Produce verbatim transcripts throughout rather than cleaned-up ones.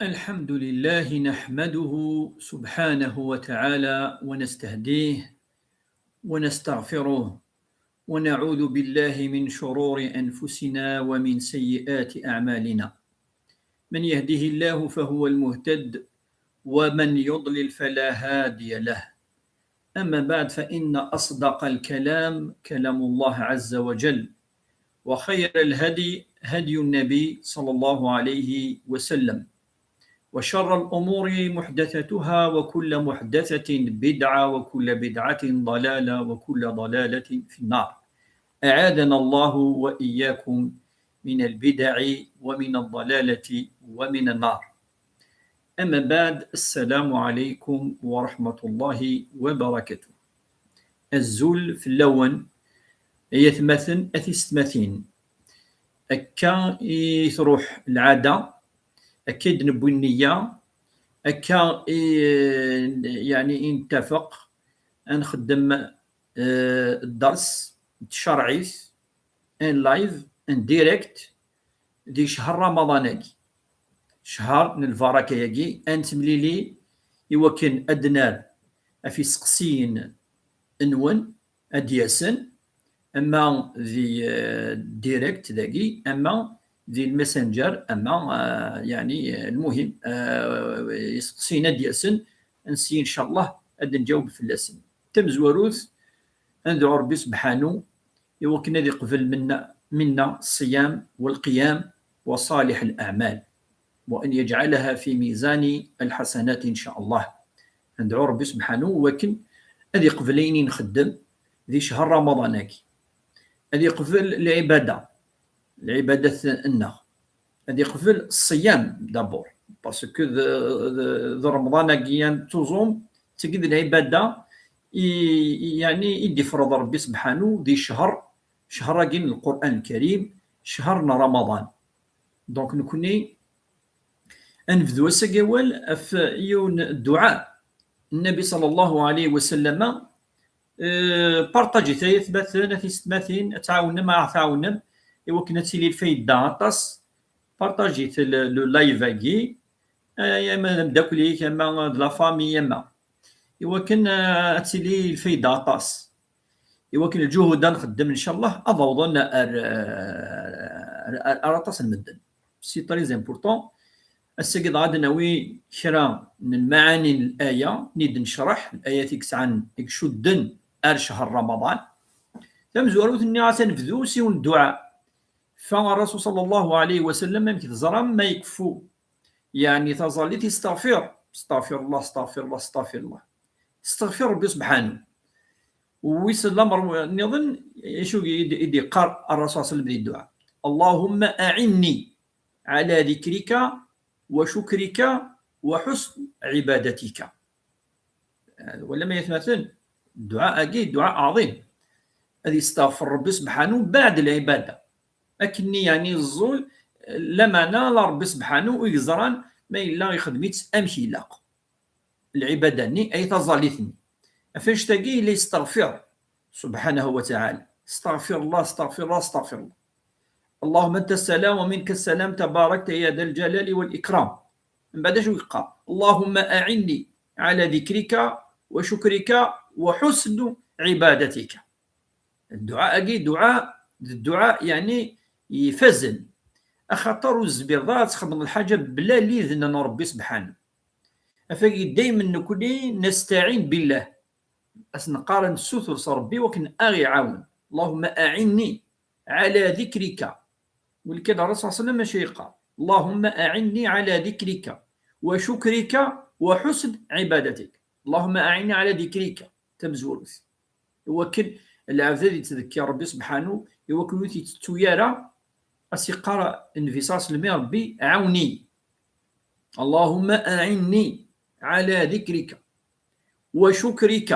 الحمد لله نحمده سبحانه وتعالى ونستهديه ونستغفره ونعوذ بالله من شرور أنفسنا ومن سيئات أعمالنا. من يهده الله فهو المهتد ومن يضلل فلا هادي له. أما بعد، فإن أصدق الكلام كلام الله عز وجل، وخير الهدي هدي النبي صلى الله عليه وسلم، وشر الأمور محدثاتها، وكل محدثة بدعة، وكل بدعة ضلالة، وكل ضلالة في النار. أعاذنا الله وإياكم من البدع ومن الضلالة ومن النار. أما بعد، السلام عليكم ورحمة الله وبركاته. Azul fell-awen, ay atmaten, a tisetmatin. Akka i truḥ lɛada, akka i d-newwi nniya, akka i, yeɛni, i nettafeq ad nxeddem, eh, dders n tcerɛit, en live, en direct, di ccher Ramadan-agi. Ccher n lbaraka-agi, ad nettemlili i wakken ad d-nerr ɣef iseqsiyen-nwen, ad d-yasen, ama di, eh, direct dagi, ama di lmessenger, ama, eh, yeɛni, eh, lmuhim, eh, iseqsiyen ad d-yasen, ansi, ncallah, ad d-nǧaweb fell-asen. Tamezwarut, ad nedɛu Ṛebbi sebḥanu i wakken ad iqbel minna, minna ṣṣiyam walqiyam wa ṣaliḥ al-aɛmal, wa an yajɛalaha fi mizani al-ḥasanat, ncallah. Ad nedɛu Ṛebbi sebḥanu i wakken ad iqbel ayen i nxeddem di ccher Ramadan-agi. Ad iqbel lɛibada, lɛibadat-nneɣ. Ad iqbel ṣṣiyam d'abord, parce que d, d, d Remḍan-agi, ad nettuẓum, d tagi d lɛibada i, i, yeɛni, i d-ifreḍ Ṛebbi sebḥanu di ccher, ccher-agi n Lqur'an Lkarim, ccher n Ramadan. Donc, nekni ad nebdu ass-agi awal ɣef yiwen dduɛa n Nnbi ṣalla Llahu ɛalayhi wa sallam. Eh, partajit ay atmaten, a tisetmatin, ad tɛawnem, ad aɣ-tɛawnem i wakken ad tili lfayda aṭas. Partajit le, le live-agi, eh, ama d ameddakel-ik, ama d la famille, ama. I wakken, eh, ad tili lfayda aṭas. I wakken lǧuhud-a nxeddem, ncallah, ad awḍen ar, ar, ar, ar aṭas n medden. C'est très important. Ass-agi dɣa ad nawi kra n lmaɛani n laya, i d-necreḥ, layat i yesɛan, i icudden ar ccher Ramadan. Tamezwarut-nni, ad nebdu s yiwen dduɛa. Fa Ṛṛasul ṣalla Llahu ɛalayhi wa sallam, amek teẓram, ma yekfu, yeɛni, taẓallit, yesteɣfir. Astaɣfirullah, astaɣfirullah, astaɣfirullah. Yesteɣfir Ṛebbi sebḥanu. Wis lamer nniḍen, acu i d, i d-yeqqar Ṛṛasul ṣalla Llahu ɛalayhi wa sallam di dduɛa: اللهم أعني على ذكرك وشكرك وحسن عبادتك. Wala ma yatmaten, dduɛa-agi, dduɛa ɛḍim. Ad yesteɣfer Ṛebbi sebḥanu, beɛd lɛibada. Akken-nni, yeɛni, ẓẓul, lameɛna ala Ṛebbi sebḥanu i yeẓran ma yella ixdem-itt amek ilaq. Lɛibada-nni, ay taẓallit-nni. Ɣef annect-agi yella yesteɣfir, subḥanahu wa taɛala. Astaɣfirullah, astaɣfirullah, astaɣfirullah. اللهم أنت السلام ومنك السلام تباركت يا ذا الجلال والإكرام. Mbeɛd acu yeqqar? اللهم أعني على ذكرك وشكرك وحسن عبادتك. Dduɛa-agi, dduɛa, d dduɛa, yeɛni, ifazen. Axaṭer ur tezmireḍ ara ad txedmeḍ lḥaǧa bla lidn n Ṛebbi sebḥanu. Ɣef wagi daymen nekni نستعين بالله. Ad s-neqqar, ad nessutur s Ṛebbi wakken ad aɣ-iɛawen. اللهم أعني على ذكرك. Walakin Ṛṛasul ṣalla Llahu ɛalayhi wa sallam acu yeqqar? اللهم أعني على ذكرك وشكرك وحسن عبادتك. اللهم أعني على ذكرك. Tamezwarut. I wakken lɛebd ad yettdekkir Ṛebbi sebḥanu, i wakken ur t-yettettu ara, ad s-yeqqar Nnbi ṣalla Llahu ɛalayhi wa sallam, Ṛebbi, ɛawen-iyi. اللهم أعني على ذكرك وشكرك,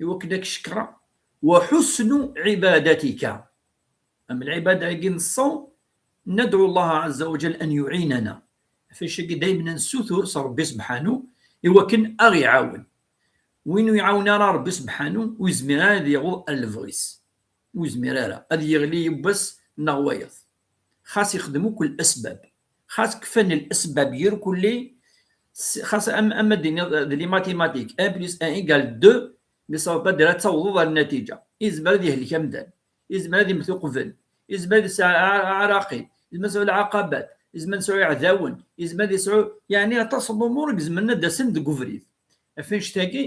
i wakken ad k-cekkreɣ, وحسن عبادتك. Am lɛibada-agi n ṣṣawm, ندعو الله عز وجل أن يعيننا. Ɣef wagi daymen ad nessutur s Ṛebbi sebḥanu i wakken ad aɣ-iɛawen. Win ur iɛawen ara Ṛebbi sebḥanu, ur yezmir ara ad yaweḍ ar lebɣi-s. Ur yezmir ara. Ad yeɣli yiwwas neɣ wayeḍ. Xas ixdem akk lasbab. Xas kfan lesbab irkelli, s-, xas am, am ad d-tiniḍ d les mathématiques, un plus un égale deux, mi ṣṣabet ad d-tawḍeḍ ar nnatiǧa. Izmer ad yehlek amdan, izmer ad yemmet uqbel, izmer ad yesɛu a-, aɛraqi, izmer ad yesɛu lɛaqabat, izmer ad yesɛu iɛdawen, izmer ad yesɛu, yeɛni, aṭas n lumuṛ i izemren ad d-asen deg ubrid. Ɣef annect-agi,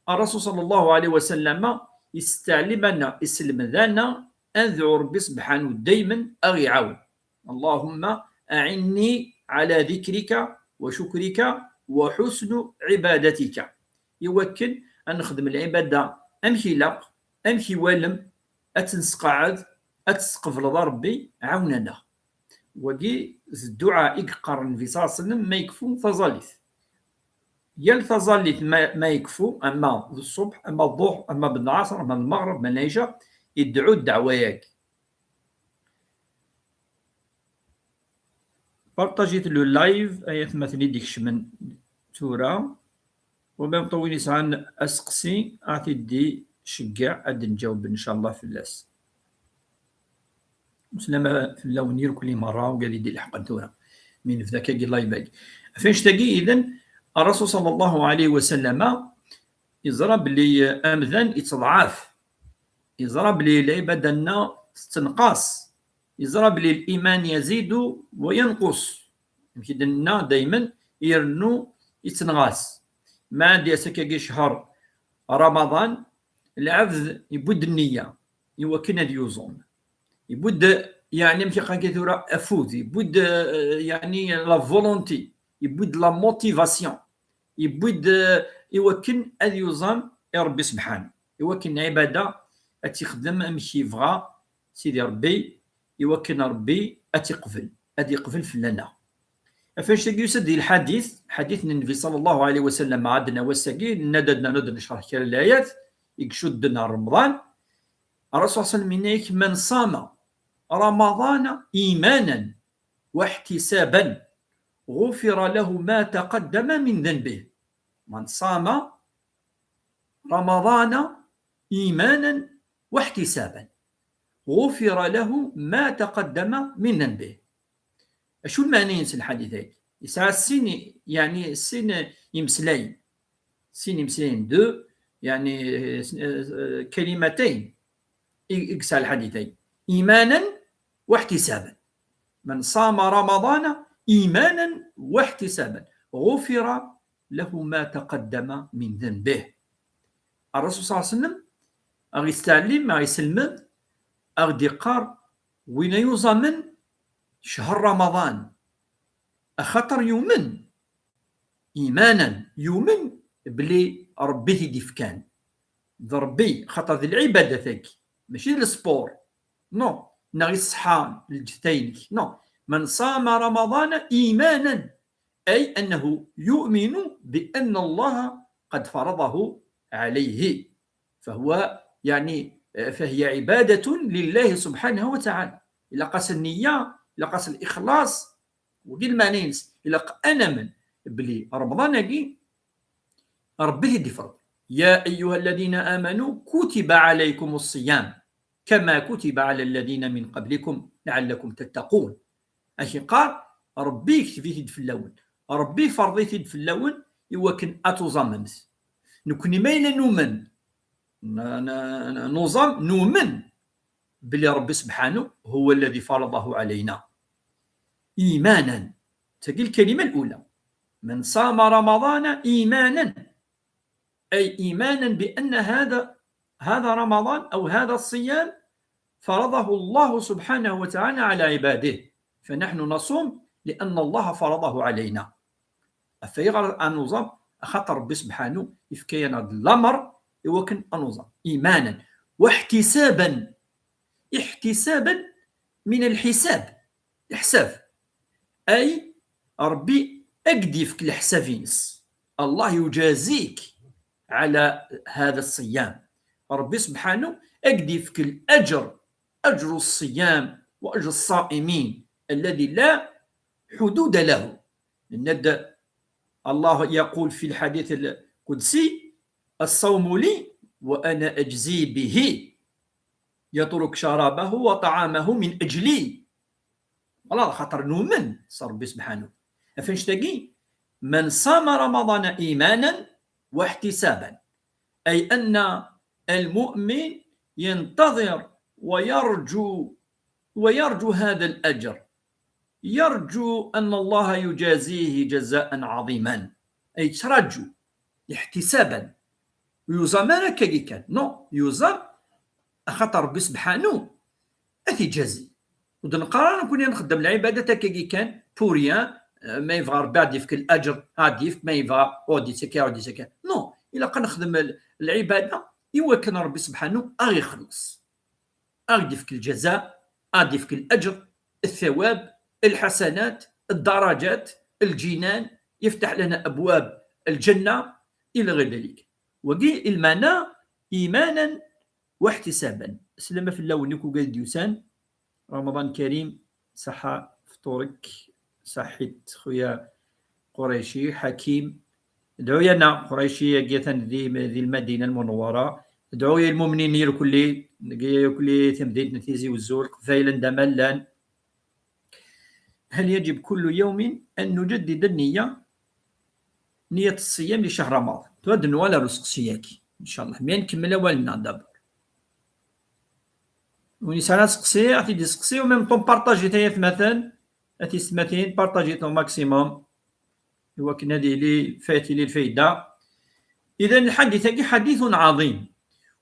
Ṛṛasul ṣalla Llahu ɛalayhi wa sallam yesteɛlim-aneɣ, iselmed-aneɣ ad nedɛu Ṛebbi subḥanahu daymen a ɣ-iɛawen. اللهم أعني على ذكرك وشكرك وحسن عبادتك. Iwakken ad nexdem lɛibada amek ilaq, amek iwalem, ad tt-nesqeɛɛed, ad tt-tqebleḍ a Ṛebbi, ɛawen-aneɣ. Wagi d dduɛa i yeqqar Nnbi ṣalla Llahu ɛalayhi wa sallam ma yekfu taẓallit. Yal taẓallit ma, ma yekfu, ama d ṣṣubḥ, ama d ḍuḥ, ama d lɛaṣer, ama d lmeɣreb, ama d lɛica, idɛu ddeɛwa-yagi. Partagit le live, ay atmaten i d-ikecmen tura. U même temps, win yesɛan aseqsi, a t-id-iceggeɛ ad d-nǧaweb, ncallah, fell-as. Uslama fell-awen irkelli merra, ugad i d-ileḥqen tura. Mi nebda akkagi live-agi. Ɣef annect-agi, idan, Ṛṛasul ṣalla Llahu ɛalayhi wa sallam yeẓra belli, eh, amdan itteḍɛaf. Yeẓra belli lɛibada-nneɣ tettenqas. Yeẓra belli liman yazidu wa yanqus. Amek i d-nenna daymen, irennu, ittenɣas. Ma ad d-yas akkagi ccher Ramaḍan, lɛebd yewwi-d nniya iwakken ad yuẓum. Yewwi-d, yeɛni, amek i qqaren tura, afud, yewwi-d, eh, yeɛni, la volonté, yewwi-d la motivation, yewwi-d, eh, iwakken ad yuẓam i Ṛebbi subḥanahu, iwakken lɛibada ad tt-ixdem amek yebɣa Sidi Ṛebbi, iwakken Ṛebbi ad tt-iqbel, ad iqbel fell-aneɣ. Ɣef annect-agi yusa-d di lḥadit, lḥadit n Nnbi ṣalla Llahu ɛalayhi wa sallam, ɛad nawi ass-agi, nenna-d ad nernu ad necreḥ kra n layat i icudden ar Remḍan. Ṛṛasul ṣalla Llahu ɛalayhi wa sallam yenna-yak: من صام رمضان إيمانا واحتسابا غفر له ما تقدم من ذنبه. من صام رمضان إيمانا واحتسابا غفر له ما تقدم من ذنبه. Acu lmeɛna-ines lḥadit-agi? Yesɛa sin, yeɛni, sin imeslayen. Sin imeslayen, deux, yeɛni, eh, s-, eh, كلمتين i, i yesɛa lḥadit-agi. إيمانا واحتسابا. من صام رمضان إيمانا واحتسابا غفر له ما تقدم من ذنبه. Ṛṛasul ṣalla Llahu ɛalayhi wa sallam a ɣ-yesteɛlim, a ɣ-yesselmed, a ɣ-d-iqqar: win ay yuẓamen ccher Ramaḍan, axaṭer yumen, imanan, yumen belli Ṛebbi i t-id-ifkan. D Ṛebbi, xaṭer d lɛibadat-agi, mačči d lspur. Non, neɣ i ṣṣeḥḥa n lǧetta-inek. Non. من صام رمضان إيمانا، أي أنه يؤمن بأن الله قد فرضه عليه. فهو، يعني، فهي عبادة لله سبحانه وتعالى. Ilaq-as nniya, ilaq-as lixlaṣ, wagi lmeɛna-ines, ilaq ad namen belli Remḍan-agi Ṛebbi i t-id-ifreḍ. يا أيها الذين آمنوا كتب عليكم الصيام كما كتب على الذين من قبلكم لعلكم تتقون. Ak-iqqar, Ṛebbi ikteb-it-id fell-awen. Ṛebbi iferḍ-it-id fell-awen iwakken ad tuẓamemt. Nekni ma yella numen, n-, n-, n-, nuẓam, numen belli Ṛebbi subḥanahu هو الذي فرضه علينا إيمانا. Tagi lkalima lula. من صام رمضان إيمانا، أي إيمانا بأن هذا، هذا رمضان أو هذا الصيام فرضه الله سبحانه وتعالى على عباده، فنحن نصوم لأن الله فرضه علينا. Ɣef ayɣer ad nuẓam? Axaṭer Ṛebbi subḥanahu yefka-yaneɣ-d lamer iwakken ad nuẓam. إيمانا واحتسابا. احتسابا من الحساب. Leḥsab. Ay, Ṛebbi ad k-d-yefk leḥsab-ines. الله يجازيك على هذا الصيام. Ṛebbi subḥanahu ad k-d-yefk الأجر، أجر الصيام وأجر الصائمين الذي لا حدود له. Nenna-d, Allah يقول في الحديث القدسي: الصوم لي وأنا أجزي به. يترك شرابه وطعامه من أجلي. Voilà, xaṭer numen s Ṛebbi subḥanahu. Ɣef annect-agi, من صام رمضان إيمانا واحتسابا، أي أن المؤمن ينتظر ويرجو، ويرجو هذا الأجر، يرجو أن الله يجازيه جزاء عظيما، أي يترجو احتسابا. Ur yuẓam ara akkagi kan. Non, yuẓam axaṭer Ṛebbi subḥanahu ad t-iǧazi. Ur d-neqqar ara nekkni ad nxeddem lɛibadat akkagi kan, pour rien, eh, ma yebɣa Ṛebbi ad d-yefk laǧer, ad d-yefk, ma yebɣa ur d-yettak ara, ur d-yettak ara. Non, ilaq ad nexdem l-, lɛibada i wakken Ṛebbi subḥanahu ad ɣ-ixelleṣ, ad ɣ-d-yefk lǧaza, ad ɣ-d-yefk laǧer, الثواب, الحسنات, الدرجات, الجنان, يفتح لنا أبواب الجنة إلى غير ذلك. Wagi i lmeɛna إيمانا واحتسابا. Sslama fell-awen akk wigad d-yusan. Ramadan Karim, ṣaḥḥa fṭur-ik, ṣaḥḥit xuya Qurayci, Ḥakim. Dɛu-yaɣ-n Qurayci-agi atan di, di Lmadina Lmunawwara. Dɛu-yaɣ lmumnin irkelli, deg irkelli tamdint n Tizi Wezzu, Leqbayel anda ma llan. هل يجب كل يوم أن نجدد النية؟ نية الصيام لشهر رمضان. Tura ad nwali ar useqsi-agi, ncallah. Mi ad nkemmel awal-nneɣ d'abord. Win yesɛan aseqsi, ad t-id-iseqsi, u même temps partager-it ay atmaten, a tiyessetmatin, partager-it au maximum. I wakken ad yili, ad tili lfayda. إذن الحديث-agi حديث عظيم.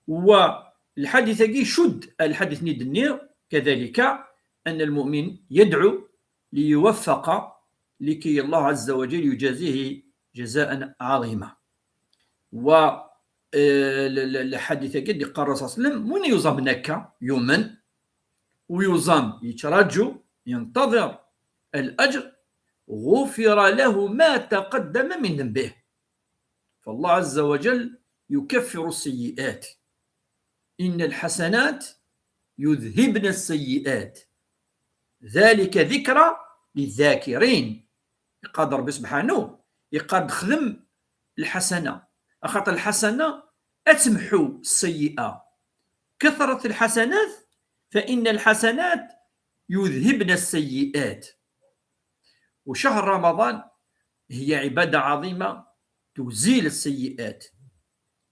والحديث-agi يشد الحديث-nni d-nniɣ, كذلك أن المؤمن يدعو ليوفق لكي الله عز وجل يجازيه جزاء عظيما. و, eh, l-, l-, lḥadit-agi d-yeqqar Rasul صلى الله عليه وسلم, win yuẓamen akka, yumen, u yuẓam, yettṛaǧu, ينتظر الأجر، غفر له ما تقدم من ذنبه. فالله عز وجل يكفر السيئات. إن الحسنات يذهبن السيئات، ذلك ذكرى للذاكرين. Yeqqar-d Ṛebbi subḥanahu, yeqqar-d xdem lḥasana, axaṭer lḥasana ad temḥu sseyyi'a. كثرة الحسنات، فإن الحسنات يذهبن السيئات. وشهر رمضان هي عبادة عظيمة تزيل السيئات.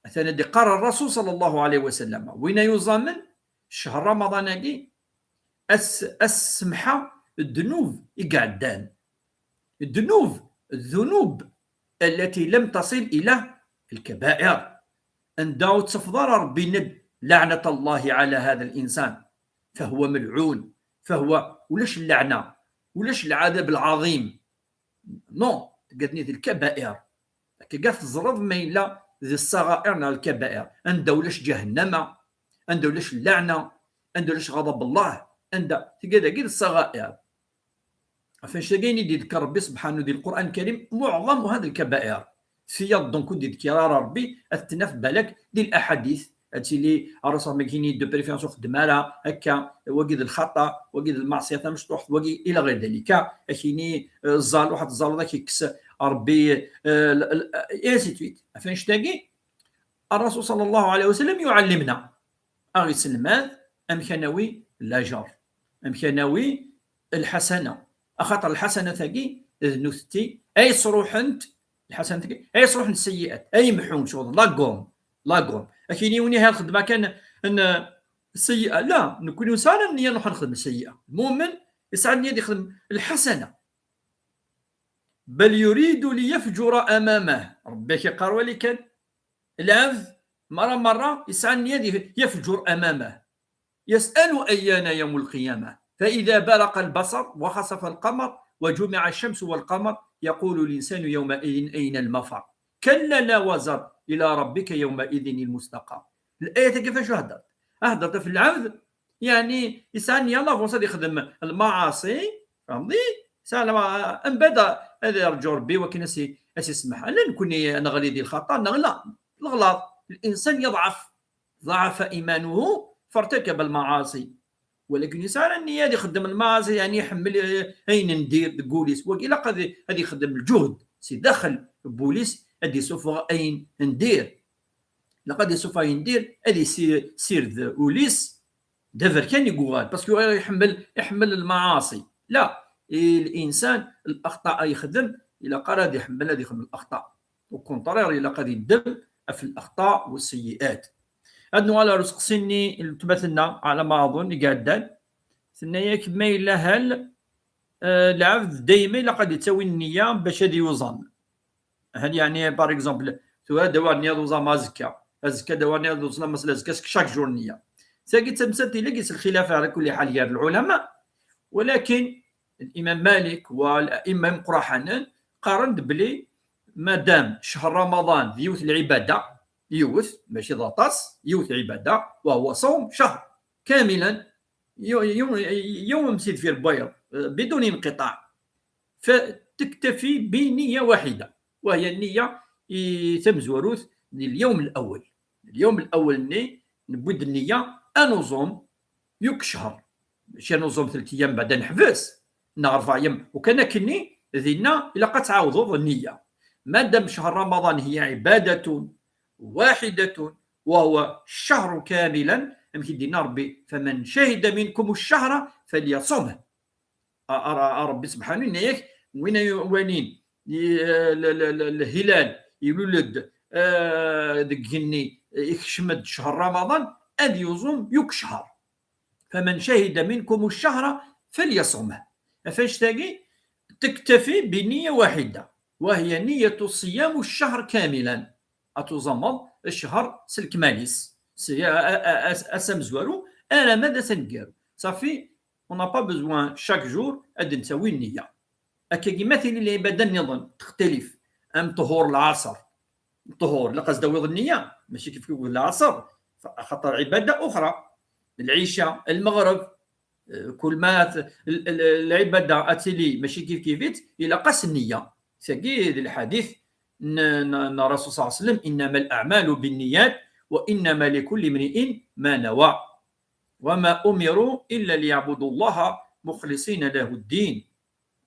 Atan ad d-yeqqar Rasul صلى الله عليه وسلم, win yuẓamen ccher Ramadan-agi, as-, as-semḥa ddnub i iɛeddan. Ddnub, الذنوب التي لم تصل إلى الكبائر. Anda ur tessufeḍ ara Ṛebbi yenna-d لعنة الله على هذا الإنسان، فهو ملعون، فهو, ulac lleɛna, ulac العذاب العظيم. Non, tga-ten-id lkabair. Akka teẓreḍ ma yella d ṣṣaɣair neɣ lkabair. Anda ulac ǧahennama, anda ulac lleɛna, anda ulac ɣaḍab Allah, anda, tga dagi d ṣṣaɣair. Ɣef annect-agi i d-iḍekkeṛ Ṛebbi subḥanahu di Lqur'an Lkarim, معظم هذه الكبائر. Tiyaḍ donc ur d-iḍekkir ara Ṛebbi, ad t-naf balak di laḥadit. Ad tili, Ṛṛasul ma kini de préférence ur xeddem ara akka, wagi d lxaṭa, wagi d lmeɛṣiyat tamecṭuḥt, wagi ila ɣir dalika, akini, eh, ẓẓal, waḥed ẓẓal, ad k-ikkes Ṛebbi, eh, l-, l-, et ainsi de suite. Ɣef annect-agi, Ṛṛasul صلى الله عليه وسلم يعلمنا. Aɣ-iselmad amek ad nawi lajer, amek ad nawi lḥasana. Axaṭer lḥasanat-agi d nutenti ay sruḥent, lḥasanat-agi ay sruḥent sseyyi'at, ay mḥun, cɣel, la gomme, la gomme. Akini win ihi ad xedmeɣ kan n sseyyi'a. La, nekkni ur nesɛi ara nniya nruḥ ad nexdem sseyyi'a. Lmumen yesɛa nniya ad ixdem lḥasana. بل يريد ليفجر أمامه. Ṛebbi ak-iqqar wali kan. Lɛebd, merra, merra, yesɛa nniya ad يفجر أمامه. يسأل أيان يوم القيامة. فإذا برق البصر وخسف القمر وجمع الشمس والقمر يقول الإنسان يومئذ أين المفر. كلا لا وزر إلى ربك يومئذ المستقر. L'ayat-agi ɣef acu heddret? Heddret ɣef lɛebd, yeɛni, yesɛa nniya l'avance ad ixdem lmaɛaṣi, fehmeḍ-iyi? Yesɛa lma-, mbeɛd ad irǧu Ṛebbi wakken ad s-, ad s-isemmeḥ. Ala nekkni ad neɣli di lxaṭa, neɣ la, leɣlaḍ. الإنسان يضعف، ضعف إيمانه فارتكب المعاصي. Walakin yesɛa ara nniya ad ixeddem lmaɛaṣi, yeɛni iḥemmel, eh, ayen n dir deg wul-is. Wagi ilaq ad, ad ixeddem lǧuhd si daxel n wul-is, ad d-isuffeɣ ayen n dir. Ilaq ad isuffeɣ ayen n dir, ad yessired ul-is d aberkan i yuɣal, parce que iḥemmel, iḥemmel lmaɛaṣi. La, I l'insan, l'axṭa ay yexdem, ilaq ara ad iḥemmel ad ixdem l'axṭa. Au contraire, ilaq ad yeddem ɣef l'axṭa والسيئات. Ad nuɣal ar useqsi-nni n weltma-tneɣ, ɛla ma aḍun, i iɛeddan. Tenna-yak ma yella hal, eh, lɛebd dayma ilaq ad yettawi nniya bac ad yuẓam. Hal yeɛni, par exemple, tura ad awiɣ nniya ad uẓameɣ azekka, azekka ad awiɣ nniya ad uẓameɣ, maṣala azekka, chaque jour nniya. Tagi d tamsalt i deg-s lxilaf ɛla kulli ḥal gar lɛulama, walakin l'imam Malik wa l'a'imma imeqqraḥanen qqaren-d belli madam ccher Ramadan d yiwet lɛibada, yiwet, mačči d aṭas, yiwet lɛibada, وهو صوم شهر كاملا, يو-، يو-، يوم مسيد في البيض، بدون انقطاع. فتكتفي بنية واحدة، وهي النية i tamezwarut n اليوم الأول. اليوم الأول-nni newwi-d nniya ad nuẓum yakk ccher. Mačči ad nuẓum telt ayyam بعد ad neḥbes, neɣ rebɛa ayyam. Ukan akkenni, dinna ilaq ad tɛawdeḍ nniya. Madam ccher Ramadan هي عبادة واحدة وهو شهر كاملا, amek i d-yenna Rebbi, فمن شهد منكم الشهر فليصمه. A, a, a Rebbi sebḥanu yenna-yak, win ay walin i, l-, l-, l-, lhilal ilul-d, eh, deg igenni, ikcem-d ccher Ramadan, ad yuẓum yakk ccher. فمن شهد منكم الشهر فليصمه. Ɣef annect-agi, تكتفي بنية واحدة, وهي نية صيام الشهر كاملا. Ad tuẓameḍ ccher s lekmal-is, s, a, a, a, ass amezwaru, arma d ass aneggaru. Ṣafi, on n'a pas besoin chaque jour ad nettawi nniya. Akkagi ma tili lɛibada nniḍen textilif, am ṭhur lɛaṣer. Ṭhur, ilaq ad s-tawiḍ nniya, mačči kif kif lɛaṣer, axaṭer ɛibada uxra. Lɛica, lmeɣreb, eh, kul ma t-, l-, l-, lɛibada ad tili mačči kif kif-itt, ilaq-as nniya. Tagi d lḥadit n, n, n Rasul صلى الله عليه وسلم, إنما الأعمال بالنيات وإنما لكل امرئ ما نوى. وما أمروا إلا ليعبدوا الله مخلصين له الدين.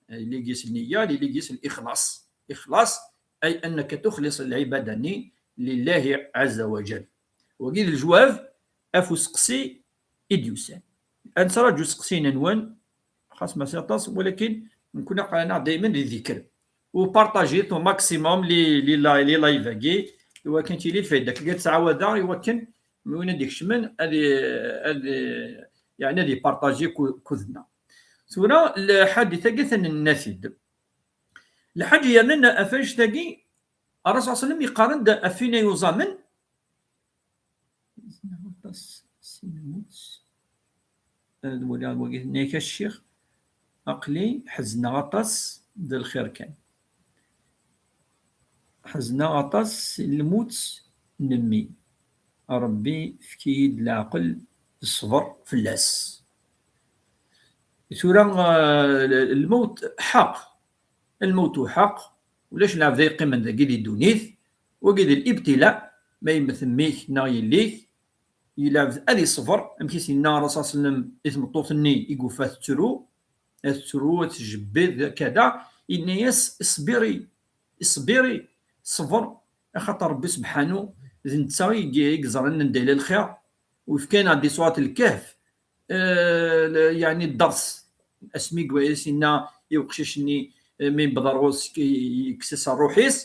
Ay, ligi-s nniya, ligi-s l'ixlaṣ. Ixlaṣ, أي أنك تخلص العبادة لله عز وجل. Wagi d lejwab ɣef useqsi i d-yusan. Ad nettraǧu iseqsiyen-nwen, xas mačči aṭas, walakin nekkni aql-aneɣ daymen di dikr. U partajit au maximum li, li la-, li live-agi, i wakken tili lfayda. Akka ttɛawadeɣ i wakken win ad ikecmen ad i-, ad i-, yeɛni ad ipartaji ku-, kudneɣ. Tura lḥadit-agi ad ten-naf-id. Lḥaǧa yernan ɣef annect-agi, Ṛṛasul صلى الله عليه وسلم yeqqar-d ɣef win ay yuẓamen, Aṭas si lmut. Ad waliɣ wagi tenna-yak a ccix, aql-i ḥezneɣ aṭas d lxir kan. Ḥezneɣ aṭas si lmut n mmi. A Ṛebbi, efk-iyi-d leɛqel d ṣṣber fell-as. Tura, eh, lmut ḥeqq. Lmut ḥeqq. Ulac lɛebd ay yeqqimen dagi di ddunit. Wagi d libtila, ma yemmet mmi-k neɣ yelli-k, lɛebd ad iṣber, amek i s-yenna Ṛṛasul صلى الله عليه وسلم i tmeṭṭut-nni i yufa tettru, ad tettru, ad tjebbed, kada, yenna-yas: "Isbiri, isbiri, ṣber, axaṭer Ṛebbi sebḥanu d netta i, i yeẓran anda yella lxir, u yefka-aneɣ-d di surat Lkehf, eh, l-, yeɛni dders, asmi i s-yenna i uqcic-nni, eh, mi yewweḍ ar ɣur-s, k-, yekkes-as ṛṛuḥ-is,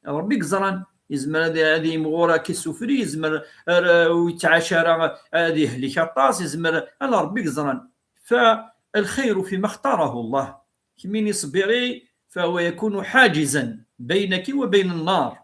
Ṛebbi i yeẓran, yezmer ad, ad yimɣur ad k-issufri, yezmer ar, ur yettɛac ara ad yehlek aṭas, yezmer, ala Ṛebbi i yeẓran. فالخير فيما اختاره الله. Kemmini ṣbiri, فهو يكون حاجزا بينك وبين النار.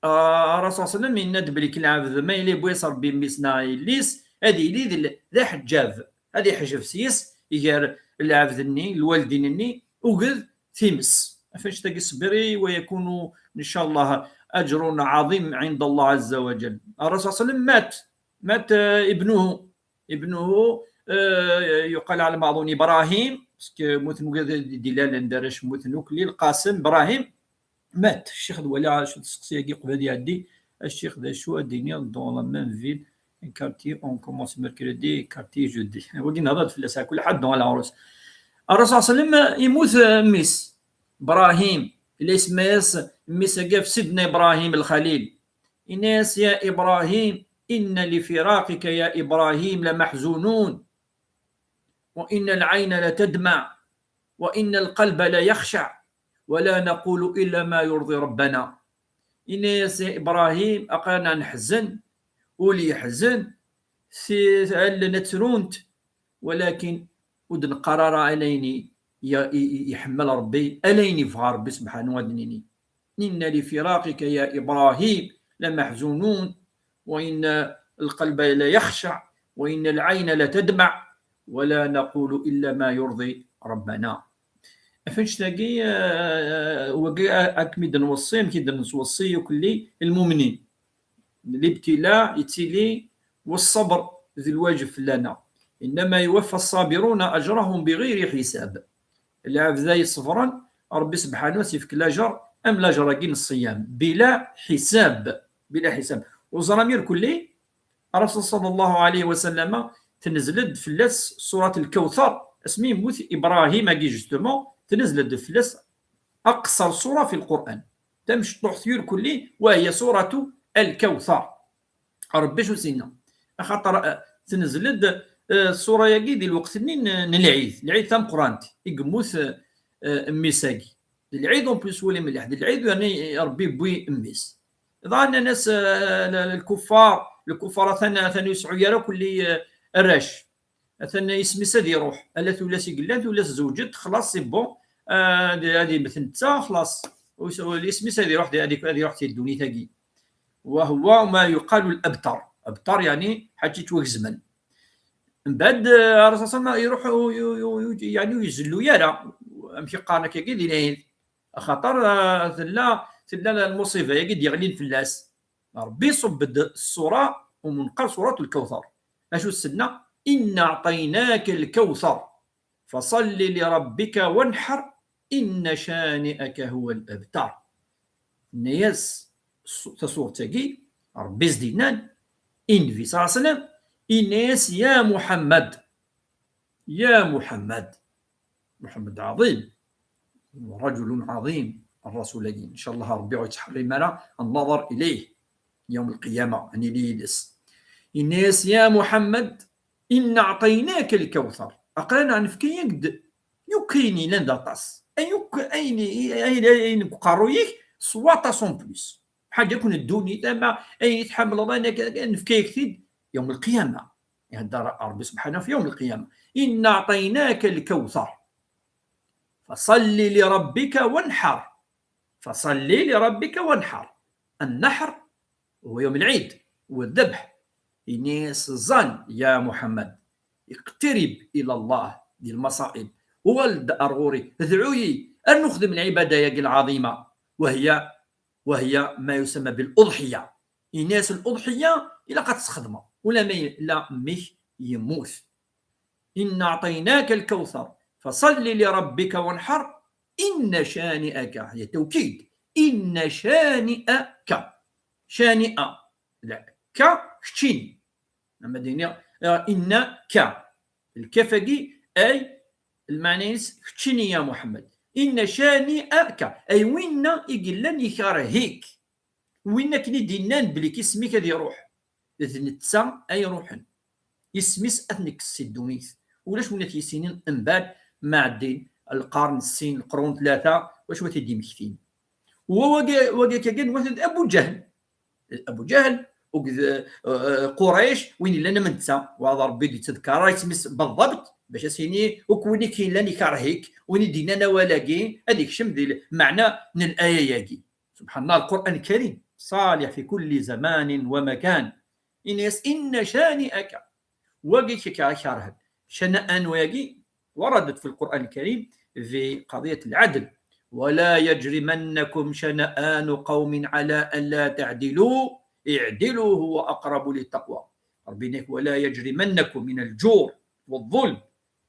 Ah, Ṛṛasul صلى الله عليه وسلم yenna-d belli lɛebd ma yella yewwi-as Ṛebbi mmi-s neɣ yelli-s, ad yili d l-, d aḥeǧǧab, ad iḥjeb s-yes gar lɛebd-nni, lwaldin-nni, akked times. Ɣef annect-agi ṣbiri, ويكون إن شاء الله أجر عظيم عند الله عز وجل. Ṛṛasul صلى الله عليه وسلم مات, مات, eh, ابنه, ابنه, eh, يقال على ما أظن إبراهيم, parce que mmuten wigad d ilalen d arrac, mmuten akk, Lil Qasim, Ibrahim, مات. الشيخ دوالي عاشو تسقسي كي قبل يعدي. الشيخ ذا شو الدنيا dans la même ville, un quartier, on commence mercredi, quartier jeudi. وقلنا هذا في الأساعة كل حد dans la rose. الرسول صلى الله عليه وسلم يموت ميس إبراهيم، اللي اسمه يس ميس قف سيدنا إبراهيم الخليل. إناس يا إبراهيم، إن لفراقك يا إبراهيم لمحزونون، وإن العين لتدمع، وإن القلب ليخشع ولا نقول إلا ما يرضي ربنا. Yenna-yas Ibrahim, aql-aneɣ neḥzen, ul yeḥzen, allen ad ttrunt, walakin ur d-neqqar ara ala ayen i, i, i, iḥemmel Rebbi, ala ayen yebɣa Rebbi subḥanahu ad d-nini. إن لفراقك يا إبراهيم لمحزونون وإن القلب ليخشع وإن العين لتدمع ولا نقول إلا ما يرضي ربنا. Ɣef annect-agi, eh, wagi, eh, ad kem-id-nweṣṣi, amek i d-nettweṣṣi akk lli lmumnin. Libtila yettili والصبر d lwajeb fell-aneɣ. إنما يوفى الصابرون أجرهم بغير حساب. Lɛebd-a yeṣebren, Ṛebbi subḥanahu ad s-yefk lajer, am lajer-agi n ṣṣiyam, bila ḥisab, bila ḥisab. Ur ẓram irkelli, Rasul sallallahu alayhi wa sallam, tnezl-d fell-as surat Lkawthar, asmi yemmut Ibrahim-agi, justement, tnezl-d fell-as aqṣer ṣura fi Lqur'an. Tamecṭuḥt irkelli, wa hiya suratu Lkawthar. Ṛebbi acu s-yenna? Axaṭer, eh, tnezl-d, eh, ṣṣura-agi di lweqt-nni n, n lɛid, lɛid tameqqrant, i yemmut, eh, mmi-s-agi. D lɛid, en plus, wali mliḥ, d lɛid yerna Ṛebbi yewwi mmi-s. Dɣa nnan-as, eh, l-, l-, lkuffar, lkuffar atan, atan ur yesɛu ara kulli, eh, arrac. Atan isem-is ad iruḥ. Ala tullas i yellan, tullas zewǧet, xlaṣ, c'est bon. Ad, ad immet netta, xlaṣ. Ur s-, isem-is ad iruḥ, ad, ad iruḥ si ddunit-agi. وهو ما يقال الأبتر. Abtar, yeɛni, ḥaǧa yettwagezmen. Mbeɛd, eh, Rasul sallallahu alayhi wa sallam iruḥ, u, u, u, u, yeɛni, ur izellu ara. Amek i qqaren akkagi di lɛid? Axaṭer, eh, tella, tella lmuṣiba-agi d-yeɣlin fell-as. Ṛebbi iṣubb-d ṣṣura umi neqqar Surat Lkawthar. Acu s-tenna? إنا أعطيناك الكوثر فصل لربك وانحر إن شانئك هو الأبتر. Tenna-yas s-, tasuret-agi, Ṛebbi s-d-yennan i Nnbi صلى الله عليه وسلم, yenna-yas: يا محمد، يا محمد. محمد عظيم، رجل عظيم الرسول-agi. إن شاء الله Ṛebbi ur yettḥerrim ara النظر إليه يوم القيامة, ad nili yid-s. Yenna-yas: يا محمد، إنا أعطيناك الكوثر. Aql-aneɣ nefka-yak-d yakk ayen yellan d aṭas. Ay yakk ayen, ayen, ayen deg uqerruy-ik, s waṭas en plus. Ḥaǧa akk n ddunit, ama ayen i tḥemmleḍ, ayen akka, akka, nefka-yak-t-id يوم القيامة. Ihedder Ṛebbi subḥanahu في يوم القيامة. إنا أعطيناك الكوثر فصل لربك وانحر. فصل لربك وانحر. النحر هو يوم العيد والذبح. Yenna-yas: ẓẓal, يا محمد، اقترب إلى الله, di lmaṣaib, uɣal-d ar ɣur-i, dɛu-yi, rnu xdem lɛibada-agi lɛaḍima, وهي وهي ما يسمى بالأضحية. Yenna-yas الأضحية ilaq ad tt-txedmeḍ, ula ma yella mmi-k yemmut. إنا أعطيناك الكوثر فصل لربك وانحر إن شانئك, هي توكيد, إن شانئك. شانئ, la, ka, keččini. Ama d-iniɣ, eh, إنك. Lkaf-agi, ay, lmeɛna-ines, keččini, ya Muḥemmed. إن شانئك, ay winna i yellan ikerh-ik. Winna akken i d-innan belli isem-ik ad iruḥ. D netta ay iruḥen. Isem-is ad t-nekkes si ddunit. Ulac win ad t-yissinen mbeɛd ma ɛeddin lqern sin, lqrun tlata, wacu ad t-id-imektin. Wa wagi, wagi akka kan, wa d Abu Ǧahl. Abu Ǧahl, akked, eh, Qurayc, win yellan am netta, wa d Ṛebbi d-yettdekkar ara isem-is beḍḍabt, bac as-yini, akk win i k-yellan ikerh-ik, win i d-yennan awal-agi, ad ikcem di lmeɛna n laya-agi. سبحان الله، القرآن الكريم صالح في كل زمان ومكان. Yenna-yas: إن شانئك. Wagi k-, k-, kerhen. شنآن wagi وردت في القرآن الكريم في قضية العدل. ولا يجرمنكم شنآن قوم على ألا تعدلوا اعدلوا هو أقرب للتقوى. Ṛebbi yenna-k: ولا يجرمنكم من الجور والظلم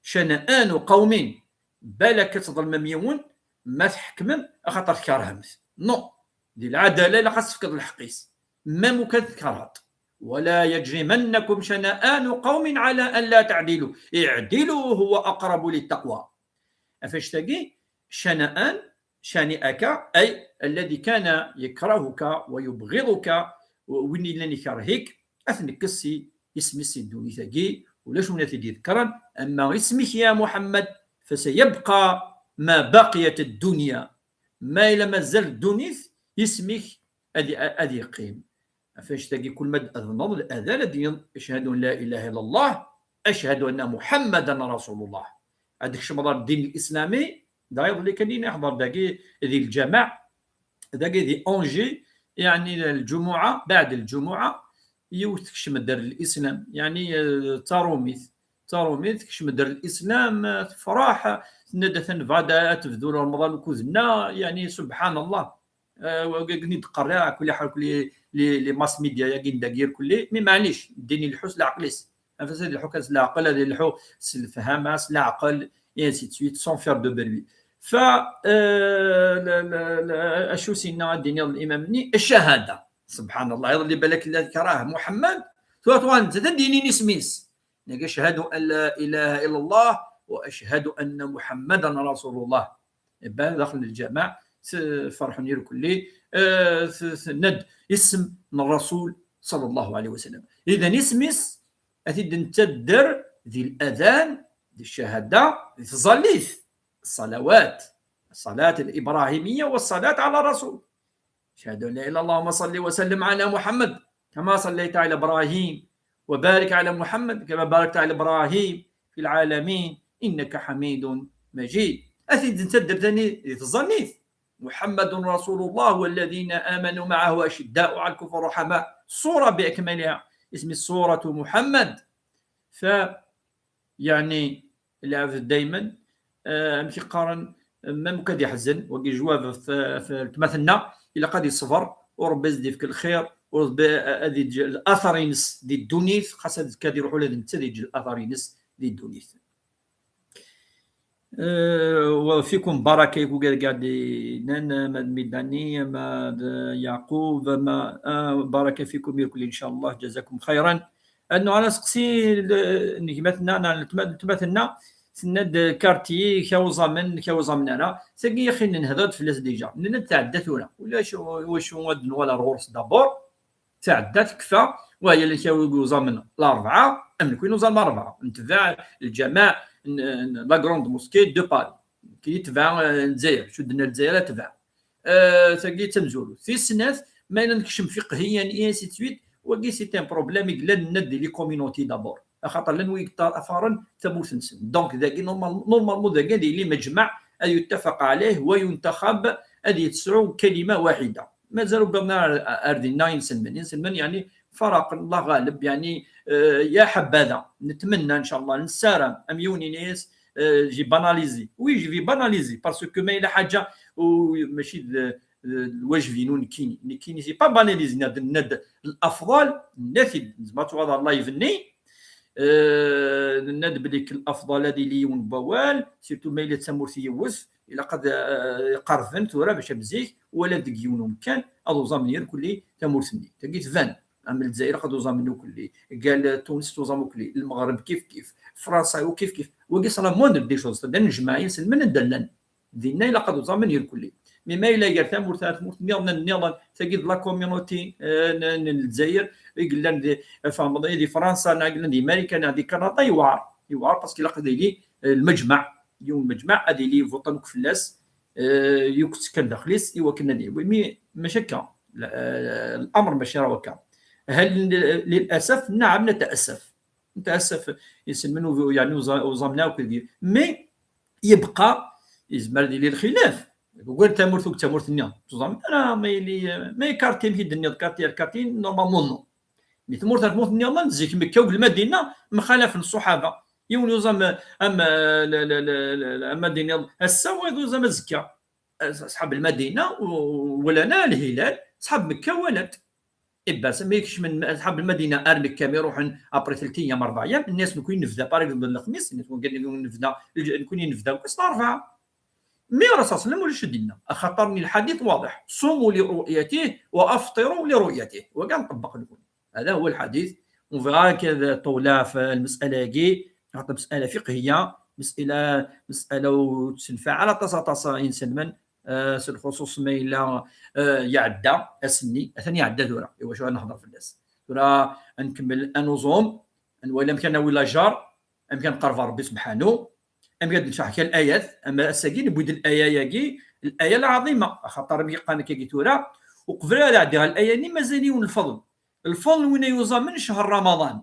شنآن قوم. Balak ad tḍelmem yiwen, ma tḥekmem, axaṭer tkerhem-t. Non. Di lɛadala, ilaq ad s-tefkeḍ lḥeqq-is. Même ukan tkerheḍ. ولا يجرمنكم شنآن قوم على ألا تعدلوا اعدلوا هو أقرب للتقوى. Ɣef annect-agi, شنآن, شانئك, ay الذي كان يكرهك ويبغضك, win yellan ikerh-ik, ad t-nekkes si isem-is si ddunit-agi, ulac win ad t-id-iḍekkren, ama isem-ik ya Muḥemmed, فسيبقى ma baqiyat ad-dunya, ma yella mazal ddunit, isem-ik ad, ad yeqqim. Ɣef annect-agi, kul ma d-tadneḍ ladan, ad d-tiniḍ: "Ashhadu an la ilaha illallah, ashhadu anna Muḥammadan rasulullah." Ad tkecmeḍ ɣer ddin l-islami, da iḍelli kan i neḥḍer dagi di lǧameɛ, dagi di Angers, yeɛni lǧumuɛa, baɛd lǧumuɛa, yiwet tekcem-d ar lislam, yeɛni, eh, d taṛumit, d taṛumit tekcem-d ar lislam, eh, tefṛeḥ, tenna-d: "Atan bɣa ad, ad tebdu Remḍan ukud-nneɣ", yeɛni subḥan Allah. Eh, wagi i d-qqar, ah, kulli ḥal, kulli les, les mass média-agi n dagi irkelli, mais maɛlic, ddin ileḥḥu s leɛqel-is. Anef-as ad ileḥḥu kan s leɛqel, ad ileḥḥu s lefhama, s leɛqel, et ainsi de suite, sans faire de bruit. Fa, eh, la, la, la, acu s-yenna ad d-iniḍ limam-nni? Ccahada. Subḥan Allah, iḍelli balak la tekrah Muḥemmed, tura tuɣal netta d ad d-yinin isem-is. Nag: "Ashhadu an la ilaha illallah wa ashhadu anna Muḥammadan rasulullah." Iban daxel n lǧameɛ, s-, ferḥen irkelli, eh, s-, s-, tenna-d isem n Rasul sallallahu alayhi wa sallam. Idan isem-is ad t-id-nettadder di ladan, di ccahada, di tẓallit, ṣṣalawat, ṣṣalat al-ibrahimiyya wa ṣṣalat ala rasul. أشهد أن لا إله إلا الله، اللهم صل وسلم على محمد كما صليت على إبراهيم وبارك على محمد كما باركت على إبراهيم في العالمين إنك حميد مجيد. Ad t-id-nettadder tani di tẓallit. محمد رسول الله والذين آمنوا معه أشداء على الكفر رحماء. Ṣṣura bi akmaliha. Isem-is Ṣuratu Muḥemmed. Fa, yeɛni, lɛebd daymen, eh, amek i qqaren, même kad yeḥzen, wagi jwab ɣef, ɣef weltma-tneɣ, ilaq ad yeṣber, u Ṛebbi ad s-d-yefk lxir, u Ṛebbi ad yeǧǧ later-ines di ddunit, xas ad, kad iruḥ ula d netta ad yeǧǧ later-ines di ddunit. Eh, wa fikum baraka, i wigad gad-, nnan, ma d Midani, ma d Yeɛqub, ma, ah, baraka fikum irkelli, incallah, jazakum xayran. Ad nuɣal ad nseqsi l-, n gma-tneɣ, neɣ n letma-, letma-tneɣ, tenna-d karti, ka uẓamen, ka uẓamen ara. Tagi, yaxi, nenhedr-d fell-as déjà. Nenna-d tɛedda tura. Ulac wacu ad nuɣal ar ɣur-s d'abord. Tɛedda tekfa, wa yella kawi uẓamen Larebɛa, am nekwi nuẓam Larebɛa. Netbeɛ lǧameɛ n, n la grande mosquée de Paris. Kini tbeɛ, eh, Lezzayer, cudden ar Lezzayer ad tbeɛ. Eh, tagi d tamezwarut. Tis snat, ma yella nekcem fiqhiyan, et ainsi de suite, wagi c'est un problème i yellan, nenna-d di les communautés d'abord. Axaṭer llan wid yeṭṭafaren tamurt-nsen. Donc, dagi normal-, normalement, dagi ad yili majmaɛ, ad yettafaq ɛlayh wa yuntaxab, ad yesɛu kalima waḥida. Mazal uwḍen ar, ar dinna inselmen. Inselmen, yeɛni, faraqen, Allah ɣaleb, yeɛni, eh, ya ḥabada. Netmenna, incallah, nessaram, am yiwen yenna-yas, eh, j'ai banalisé. Oui, je vais banaliser, parce que ma yella ḥaǧa, u, mačči d, d lwajeb-inu nekkini. Nekkini, c'est pas banaliser, nenna-d, nenna-d l'afḍal, nenna-t-id, nezmer ad tuɣal ɣer live-nni, eh, nenna-d belli l'afḍal ad yili yiwen n wawal, surtout ma yella d tamurt yiwet, ilaq ad, eh, qerben tura mačči am zik, walan deg yiwen umkan, ad uẓamen irkelli tamurt-nni. Tagi tban, am Lezzayer ad uẓamen irkelli, gal Tunes tuẓam irkelli, Lmeɣreb kif kif, Fransa u kif kif. Wagi c'est la moindre des choses, d anejmaɛ inselmen anda llan. Dinna ilaq ad uẓamen irkelli. Mais ma yella gar tamurt ar tmurt nniḍen, nniḍen, tagi d la communauté, eh, n, n Lezzayer, i yellan di, fehmeḍ, di Fransa, neɣ i yellan di Marikan, neɣ di Kanada, yewɛer. Yewɛer parce que ilaq ad yili, eh, lmejmaɛ, yiwen lmejmaɛ ad yili votan akk fell-as, eh, yakk ttekkan daxel-is, i wakken ad yili. Mais mačči akka. La, eh, l'amr mačči akka. هل للأسف؟ نعم، نتأسف. نتأسف. Inselmen u, yeɛni uẓa-, uẓamen akk deg. Mais yebqa, yezmer ad yili lxilaf. Ugar tamurt u tamurt-nni. Tuẓamen ara ma yili, ma karti, amek i d-tenniḍ, karti ar karti, normalement non. Mi tmurt ar tmurt nniḍen, zik Mekka u Lmadina, mxalafen ṣṣuḥaba. Yiwen yuẓam am, la, la, la, la, la, am ad d-iniḍ ass-a, wayeḍ yuẓam azekka. Aṣ-, ṣṣḥab Lmadina u-, walan lhilal, ṣṣḥab Mekka walan-t. Ibbas, mi kecmen ṣṣḥab Lmadina ar Mekka, mi ruḥen après telt ayyam, rebɛ ayyam, nnan-as nekni nebda, par exemple, lexmis, nnan-as nekni nebda, nekni nebda deg wass n Larebɛa. Mi Rasul sallam ulac ad d-yenna, axaṭer lḥadit waḍeḥ, صوموا لرؤيته وأفطروا لرؤيته. Wagi nṭebbeq nekni. هذا هو الحديث. On verra كذا طولة في المسألة-agi, xaṭer مسألة فقهية, مسألة, مسألة ur tessenfeɛ ara aṭas, aṭas inselmen, eh, s lxuṣuṣ ma yella, eh, iɛedda ass-nni, atan iɛedda tura, iwacu ad nehder fell-as. Tura ad nkemmel ad nuẓum, ad nwali amek ad nawi lajar, amek ad nqerreb ɣer Rebbi sebḥanu, Amek ad ncerḥ kan ayat, ama ass-agi newwi-d laya-agi, laya lɛaḍima, axaṭer amek i qqaren akkagi tura, uqbel ara ɛeddiɣ ɣer laya-nni mazal yiwen lfeḍl. Lfeḍl n win ay yuẓamen ccher Ramaḍan.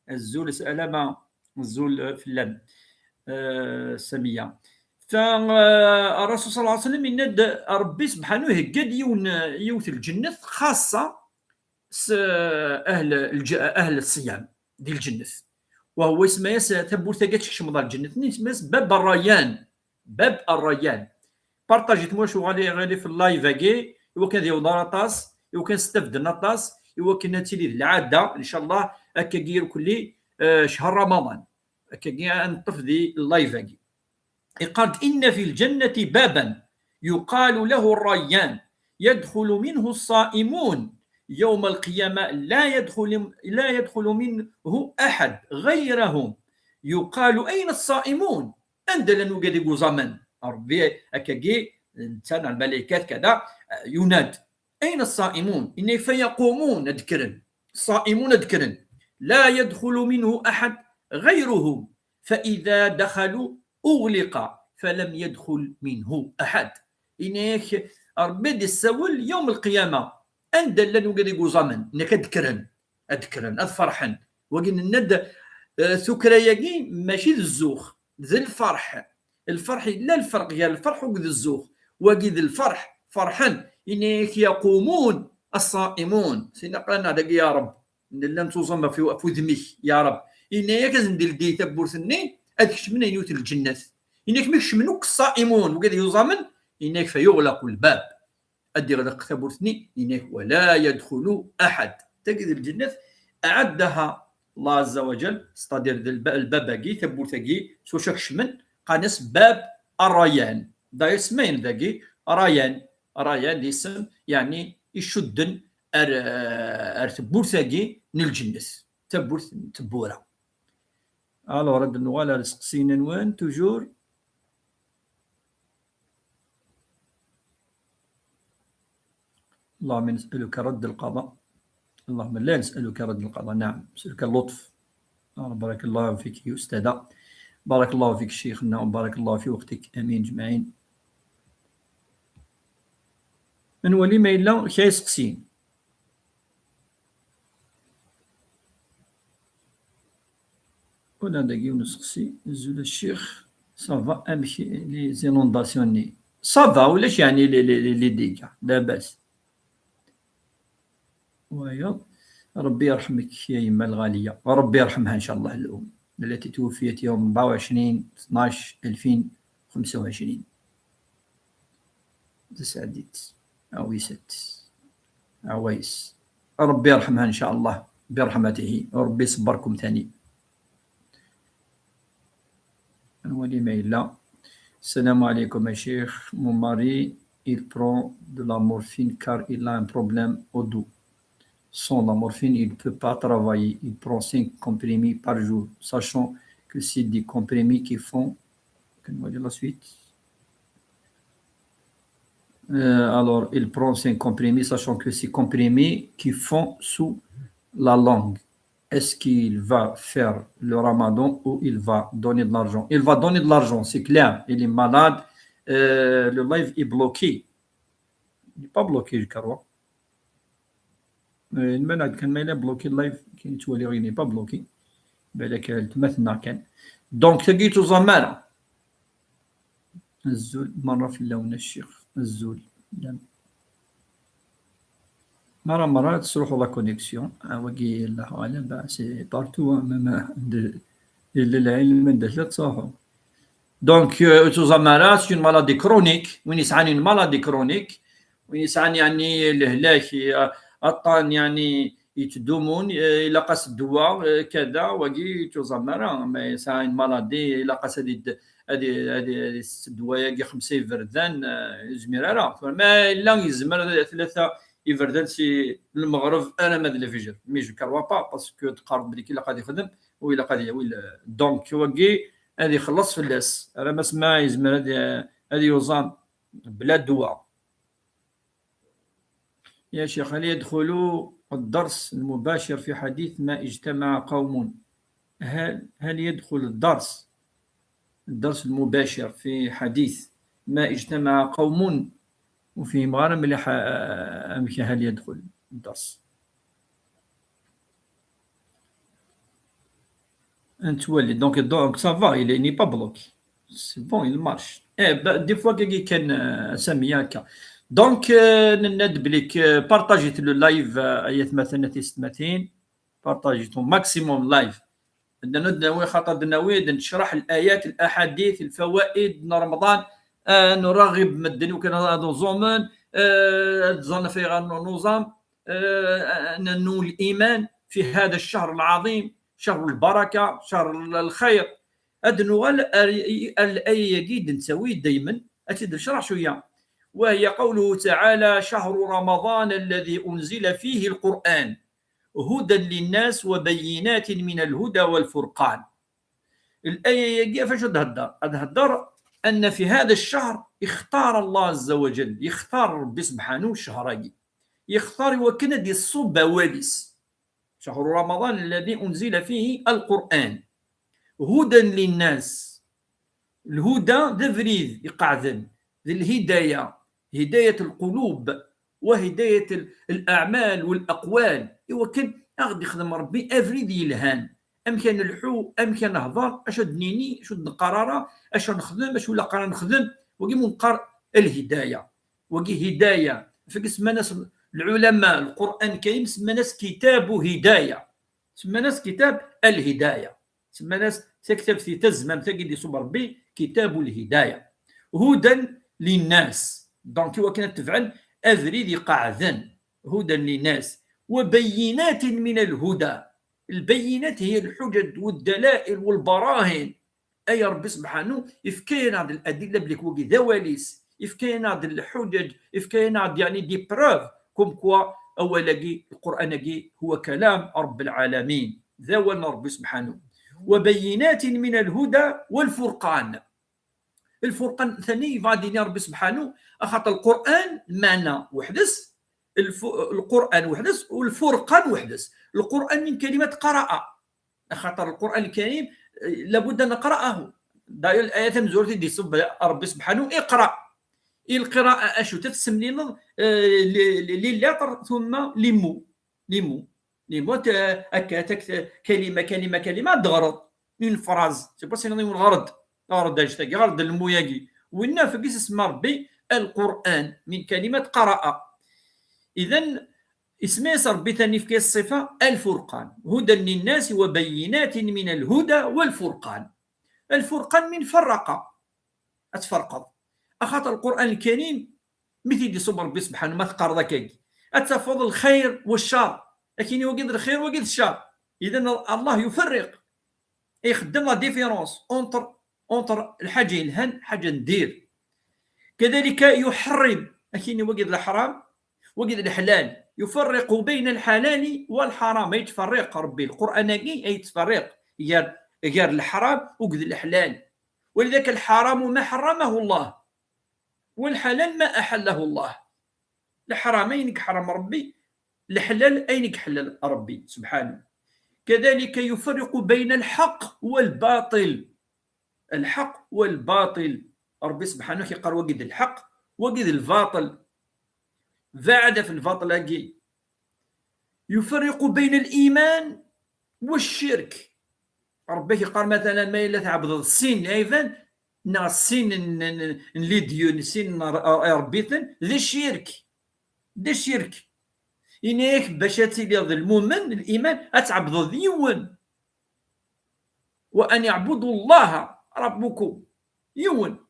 Azul s alama, azul, eh, fell-am, eh, Samiya. Fa, eh, Rasul sallallahu alayhi wa sallam yenna-d, Rebbi subḥanahu ihegga-d yiwen, yiwet lǧennet xaṣṣa s, eh, ahl lǧ-, ahl ṣṣiyam di lǧennet. Wa huwa isma-yas, eh, tawwurt-agi ad tkecmeḍ ɣer lǧennet-nni, isma-yas Bab Rayyan. Bab Rayyan. Partajit-t ma ulac ɣer, ɣer ɣef live-agi, i wakken ad yawḍ ar aṭas, i wakken ad s-tafden aṭas, i wakken ad tili d lɛada, ncallah, akkagi irkelli, eh, ccher Ramaḍan. Akkagi ad neṭṭef di live-agi. Iqqar-d: إن في الجنة بابا يقال له الريان يدخل منه الصائمون يوم القيامة لا يدخل، لا يدخل منه أحد غيرهم يقال: أين الصائمون؟ Anda llan wigad i yuẓamen? Rebbi akkagi, netta neɣ lmalaykat kada, yunad. أين الصائمون؟ Yenna-yak فيقومون, ad d-kkren. الصائمون ad d-kkren. لا يدخل منه أحد غيرهم فإذا دخلوا أغلق فلم يدخل منه أحد. Yenna-yak Rebbi ad d-yessawel yawm lqiyama. Anda llan wigad i yuẓamen? Yenna-yak ad d-kkren. Ad d-kkren, ad ferḥen. Wagi nenna-d, eh, tukra-yagi mačči d zzux, d lferḥ. Lferḥ, yella lferq gar lferḥ akked zzux. Wagi d lferḥ, ferḥen. Yenna-yak يقومون الصائمون. Sina qlan dagi: يا رب, nella nettuẓam ɣef, ɣef wudem-ik, ya Reb. Yenna-yak ad sen-d-ildi tawwurt-nni, ad kecmen ayen yiwet n lǧennet. Yenna-yak mi kecmen akk ṣṣaimun, wigad yuẓamen, yenna-yak فيغلق الباب. Ad d-iɣleq tawwurt-nni, yenna-yak ولا يدخل أحد. Tagi d lǧennet, أعدها الله عز وجل, c'est-à-dire d lba-, lbab-agi, tawwurt-agi, s wacu ad kecmen, qqaren-as Bab Rayyan. D'ailleurs, semmayen dagi Rayyan, Rayyan d isem, yeɛni icudden ar, ar tewwurt-agi n lǧennet, tawwurt n tewwura. Alors, ad nuɣal ar iseqsiyen-nwen, toujours. اللهم نسألك رد القضاء. اللهم لا نسألك رد القضاء، نعم، نسألك اللطف. آه، بارك الله فيك يا أستاذة. بارك الله فيك شيخنا، وبارك الله في وقتك. آمين أجمعين. نولي ما إلا كاين سقسين. ولا داكي ونسقسي، زول الشيخ، ça va، أمشي les inondations ني. Ça va، ولاش يعني les, les, les, les dégâts، لاباس. ويا ربي يرحمك يا يما الغالية، وربي يرحمها إن شاء الله الأم التي توفيت يوم أربعة وعشرين اثناش ألفين وخمسة وعشرين. تسعديت، عويست، عويس. ربي يرحمها إن شاء الله برحمته، وربي يصبركم ثاني. نولي ما إلا. السلام عليكم يا شيخ. Mon mari, il prend de la morphine car il a un problème au dos. Sans la morphine, il ne peut pas travailler. Il prend cinq comprimés par jour, sachant que c'est des comprimés qui font, que nous voyons la suite. Euh, alors, il prend cinq comprimés, sachant que ces comprimés qui font sous la langue. Est-ce qu'il va faire le ramadan ou il va donner de l'argent? Il va donner de l'argent, c'est clair. Il est malade. Euh, le live est bloqué. Il n'est pas bloqué, je crois. Euh, المنع كان ما إلا bloqué le live, كي نتولي غير n'est pas bloqué. بالك التماثنا كان. Donc, تقيتو زمارة. الزول مرة في اللون الشيخ. الزول. مرة، مرة تسرحوا la connexion. آه، وقي الله أعلم، بقى c'est partout، آه، ما، ما عند، إلا العلم عند لا تصاحوا. Donc, euh, ur tuẓam ara, c'est une maladie chronique. Win yesɛan une maladie chronique, win yesɛan, yeɛni, lehlak, euh, aṭṭan, yeɛni, yettdumun, euh, ilaq-as ddwa, euh, kada, wagi ur tuẓam ara. Ma yesɛa une maladie, ilaq-as ad id-, ad i-, ad i-, ad isett ddwa-yagi xemsa iberdan, euh, ur yezmir ara. Ma yella yezmer ad tlata iberdan si lmeɣreb arama d lefjer. Mais je crois pas, parce que teqqareḍ belli ilaq ad yexdem, u ilaq ad yawi le-, donc, wagi, ad ixelleṣ fell-as. Alamma s ma yezmer ad, ad yuẓam bla ddwa. يا شيخ، هل يدخل الدرس المباشر في حديث ما اجتمع قوم؟ هل، هل يدخل الدرس الدرس المباشر في حديث ما اجتمع قوم، وفيه مغارة مليح، آه، أمك هل يدخل الدرس. انت ولي. Donc, donc, ça va, il n'est pas bloqué. C'est bon, il marche. Eh, bah, des fois, كي كان، آه، سامي هكا. Donc, آه، نناد بليك، آه، بارطاجيت لو لايف، آه، ايات مثلا تيستماتين. بارطاجيتو maximum لايف. عندنا ندناوي خاطر دناوي نشرح الآيات، الأحاديث، الفوائد من رمضان. آه، نرغب مدن وكان هذا زومن، آه، تظن في غير نظام، آه، أن الإيمان في هذا الشهر العظيم، شهر البركة، شهر الخير. أدنو الآية جيد نسوي دايما، أتد شرح شوية. وهي قوله تعالى: شهر رمضان الذي أنزل فيه القرآن هدى للناس وبينات من الهدى والفرقان. الآية يجي فاش تهدر؟ تهدر أن في هذا الشهر اختار الله عز وجل، يختار ربي سبحانه الشهر يجي، يختار وكان دي الصوب واليس. شهر رمضان الذي أنزل فيه القرآن هدى للناس. الهدى ذا فريد يقعدن، ذا الهداية، هداية القلوب وهداية ال-، الأعمال والأقوال. إوا كان أغد يخدم ربي أفريد يلهان. أم كان الحو، أم كان هضر، أشد نيني، أشد نقرارة، أشد نخدم، أشد ولا قرا نخدم، وقي منقر الهداية. وقي هداية. فقس ما ناس العلماء، القرآن الكريم سمى ناس كتاب هداية. سمى ناس كتاب الهداية. سمى ناس تكتب في تزمم تجد يصب ربي كتاب الهداية. هدى للناس. Donc، وكان تفعل أفريد قاعدا. هدى للناس وبينات من الهدى. البينات هي الحجج والدلائل والبراهين. أي ربي سبحانه يفكينا هذه الأدلة بلي كوكي ذواليس، يفكينا هذه الحجج، يفكينا هذه، يعني، دي بروف كوم كوا أولاقي القرآن هو كلام رب العالمين. ذوالنا ربي سبحانه. وبينات من الهدى والفرقان. الفرقان ثاني يفاديني ربي سبحانه، أخاطر القرآن معنى وحدس، الف-، القرآن وحدس والفرقان وحدس. القرآن من كلمة قرأ، خاطر القرآن الكريم، آه، لابد أن نقرأه. داير الآية مزورتي دي صب ربي سبحانه: اقرأ. القراءة أشو تتسملينض، آه، ل-، ل-، لليطر ثم لمو. لمو. لمو ت-، هكا تكت-، كلمة، كلمة، كلمة، دغرض. اون فراز. سي با سينونيم الغرض. غرض هاج تاكي، غرض المو ياكي. وإنا فقيس اسم ربي القرآن من كلمة قرأ. إذن اسميس ربي ثاني في كيس الصفة الفرقان، هدى للناس وبينات من الهدى والفرقان. الفرقان من فرق، أتفرقض. أخاطر القرآن الكريم مثل يدي صبر ربي سبحانه ما تقرض كاكي. أتفض الخير والشر، لكن وقد الخير وقد الشر. إذن الله يفرق، يخدم لا ديفيرونس اونتر، اونتر الحاجة يلهان حاجة ندير. كذلك يحرم، لكن وقد الحرام وقد الحلال، يفرق بين الحلال والحرام، يتفرق ربي القرآن كي يتفرق غير، غير الحرام وقد الحلال. ولذلك الحرام ما حرمه الله، والحلال ما أحله الله. الحرام أين حرم ربي، الحلال أين حلل ربي سبحانه. كذلك يفرق بين الحق والباطل، الحق والباطل. ربي سبحانه كيقال وقد الحق وقد الباطل. بعد في الباطل أكي. يفرق بين الإيمان والشرك. ربي كيقال مثلًا ما إلا تعبد السين إيفان، نا السين ن-، ن-، ن-، لي ديو، السين ن-، ر-، ربيتن، ذي الشرك. ذي الشرك. إنك باش تلي المؤمن، الإيمان، أتعبد يون. وأن يعبدوا الله ربكم. يون.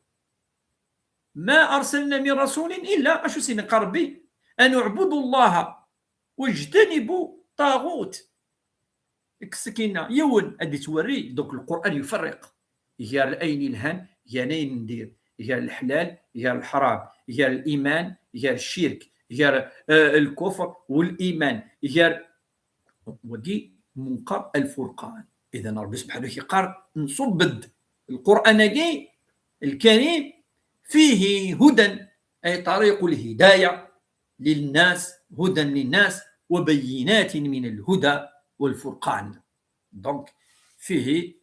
ما أرسلنا من رسول إلا، أشو سين قربي؟ أن اعبدوا الله واجتنبوا طاغوت. السكينة يون أدي توري، دوك القرآن يفرق. يجار الأين الهن، يجار أين ندير، يجار الحلال، يجار الحرام، يجار الإيمان، يجار الشرك، يجار، آه، الكفر والإيمان، يجار ودي منقر الفرقان. إذن ربي سبحانه يقار نصبد القرآن الكريم فيه هدى، أي طريق الهداية للناس، هدى للناس وبينات من الهدى والفرقان. Donc فيه،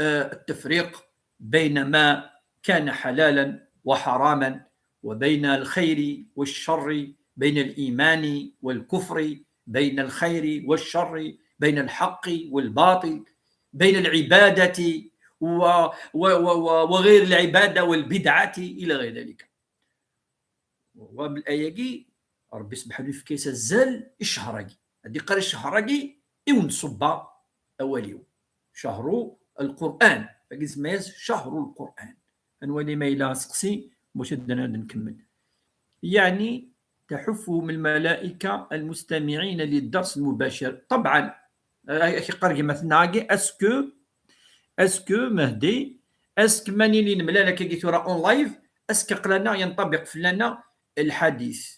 آه، التفريق بين ما كان حلالا وحراما، وبين الخير والشر، بين الإيمان والكفر، بين الخير والشر، بين الحق والباطل، بين العبادة و-، و-، و-، و-، وغير العبادة والبدعة إلى غير ذلك. Wa بالآية-agi, Ṛebbi سبحانه يفكيس الزل الشهر-agi. هذه قال الشهر-agi إون صبا أوليو. شهر القرآن. فقد سميز شهر القرآن. أنوالي ما إلا سقسي، مش الدنا نكمل. يعني تحفهم الملائكة المستمعين للدرس المباشر. طبعا، آه، كي قرقي مثلا، est-ce que، est-ce que مهدي، est-ce que ماني لي نملا لك كي ثورة en live، est-ce que قلنا ينطبق فلنا الحديث؟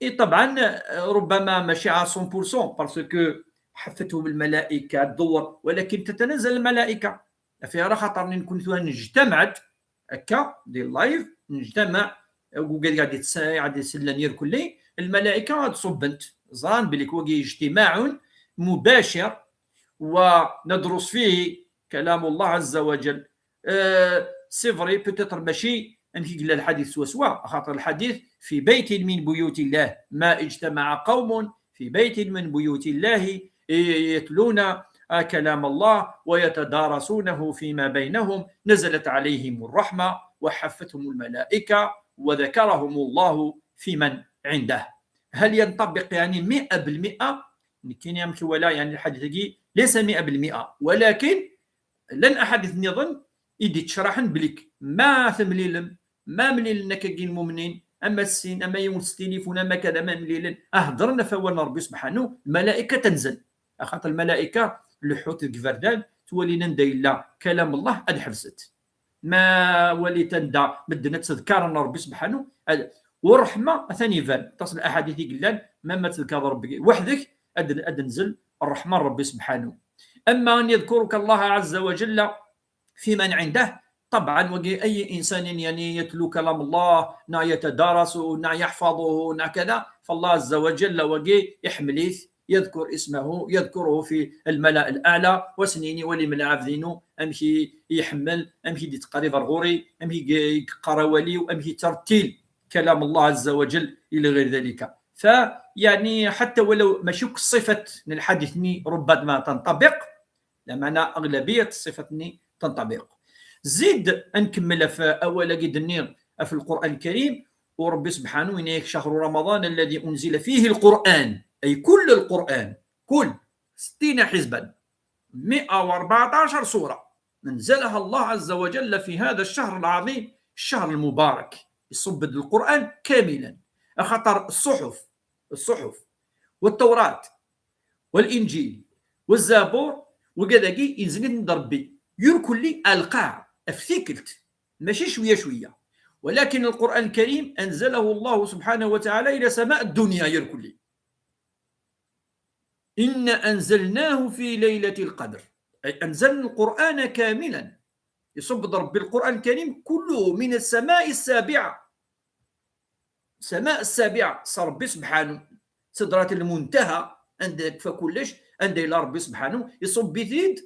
إي طبعا، آه، ربما ماشي à cent pour cent، parce que حفتهم الملائكة الدور، ولكن تتنزل الملائكة. في على خاطر نكون ثوان اجتمعت هكا ديال اللايف، نجتمع، وقاعد، قاعد يتس-، قاعد يسلن يركلي، الملائكة غاد صبنت، زران بلي كواكي اجتماع مباشر وندرس فيه كلام الله عز وجل. آه، c'est vrai، peut-être ماشي أمشي قلنا الحديث سوا سوا، خاطر الحديث في بيت من بيوت الله ما اجتمع قوم في بيت من بيوت الله يتلون كلام الله ويتدارسونه فيما بينهم نزلت عليهم الرحمة وحفتهم الملائكة وذكرهم الله فيمن عنده. هل ينطبق يعني مئة بالمئة؟ نكيني أمشي ولا يعني الحديث ليس مئة بالمئة، ولكن لن أحدث نظن إدي تشرحن بليك ما ثمليلم ما مليلن كاين المؤمنين، أما السين، أما يوم ستيليفون، أما كذا، ما مليلن. أهدرنا فوالنا ربي سبحانه، الملائكة تنزل. أخاطر الملائكة لحوت الكفردان، تولينا ندايلا كلام الله الحفزت. ما ولي تندى مدنا تذكرنا ربي سبحانه. والرحمة ثاني فان، تصل الأحاديث قلان، ما، ما تذكر ربي وحدك، أدن-، أدنزل الرحمة ربي سبحانه. أما أن يذكرك الله عز وجل في من عنده، طبعا وقي أي إنسان يعني يتلو كلام الله، نا يتدارس، نا يحفظه، نا كذا، فالله عز وجل وقي يحمليث، يذكر اسمه، يذكره في الملأ الأعلى، وسنيني ولي من عبدينو، أمشي يحمل، أمشي دي تقريب الغوري، أمشي يقرا ولي، وأمشي ترتيل كلام الله عز وجل إلى غير ذلك. فيعني حتى ولو ماشي الصفة نلحدثني ربما تنطبق، لمعنى أغلبية الصفة تنطبق. زيد أنكمل في أول قد النير في القرآن الكريم، وربي سبحانه ينايك شهر رمضان الذي أنزل فيه القرآن، أي كل القرآن، كل ستين حزبا، مئة وأربعتاش سورة، أنزلها الله عز وجل في هذا الشهر العظيم، الشهر المبارك، يصب القرآن كاملا. أخطر الصحف، الصحف والتوراة والإنجيل والزبور وكذاكي ينزل عند ربي، يركل لي القاع، افتكلت، ماشي شوية شوية. ولكن القرآن الكريم أنزله الله سبحانه وتعالى إلى سماء الدنيا يركل لي. إنا أنزلناه في ليلة القدر، أي أنزلنا القرآن كاملا، يصب ربي القرآن الكريم كله من السماء السابعة. السماء السابعة، صار ربي سبحانه، سدرة المنتهى، عندك فكلش، عند إلى ربي سبحانه، يصب يزيد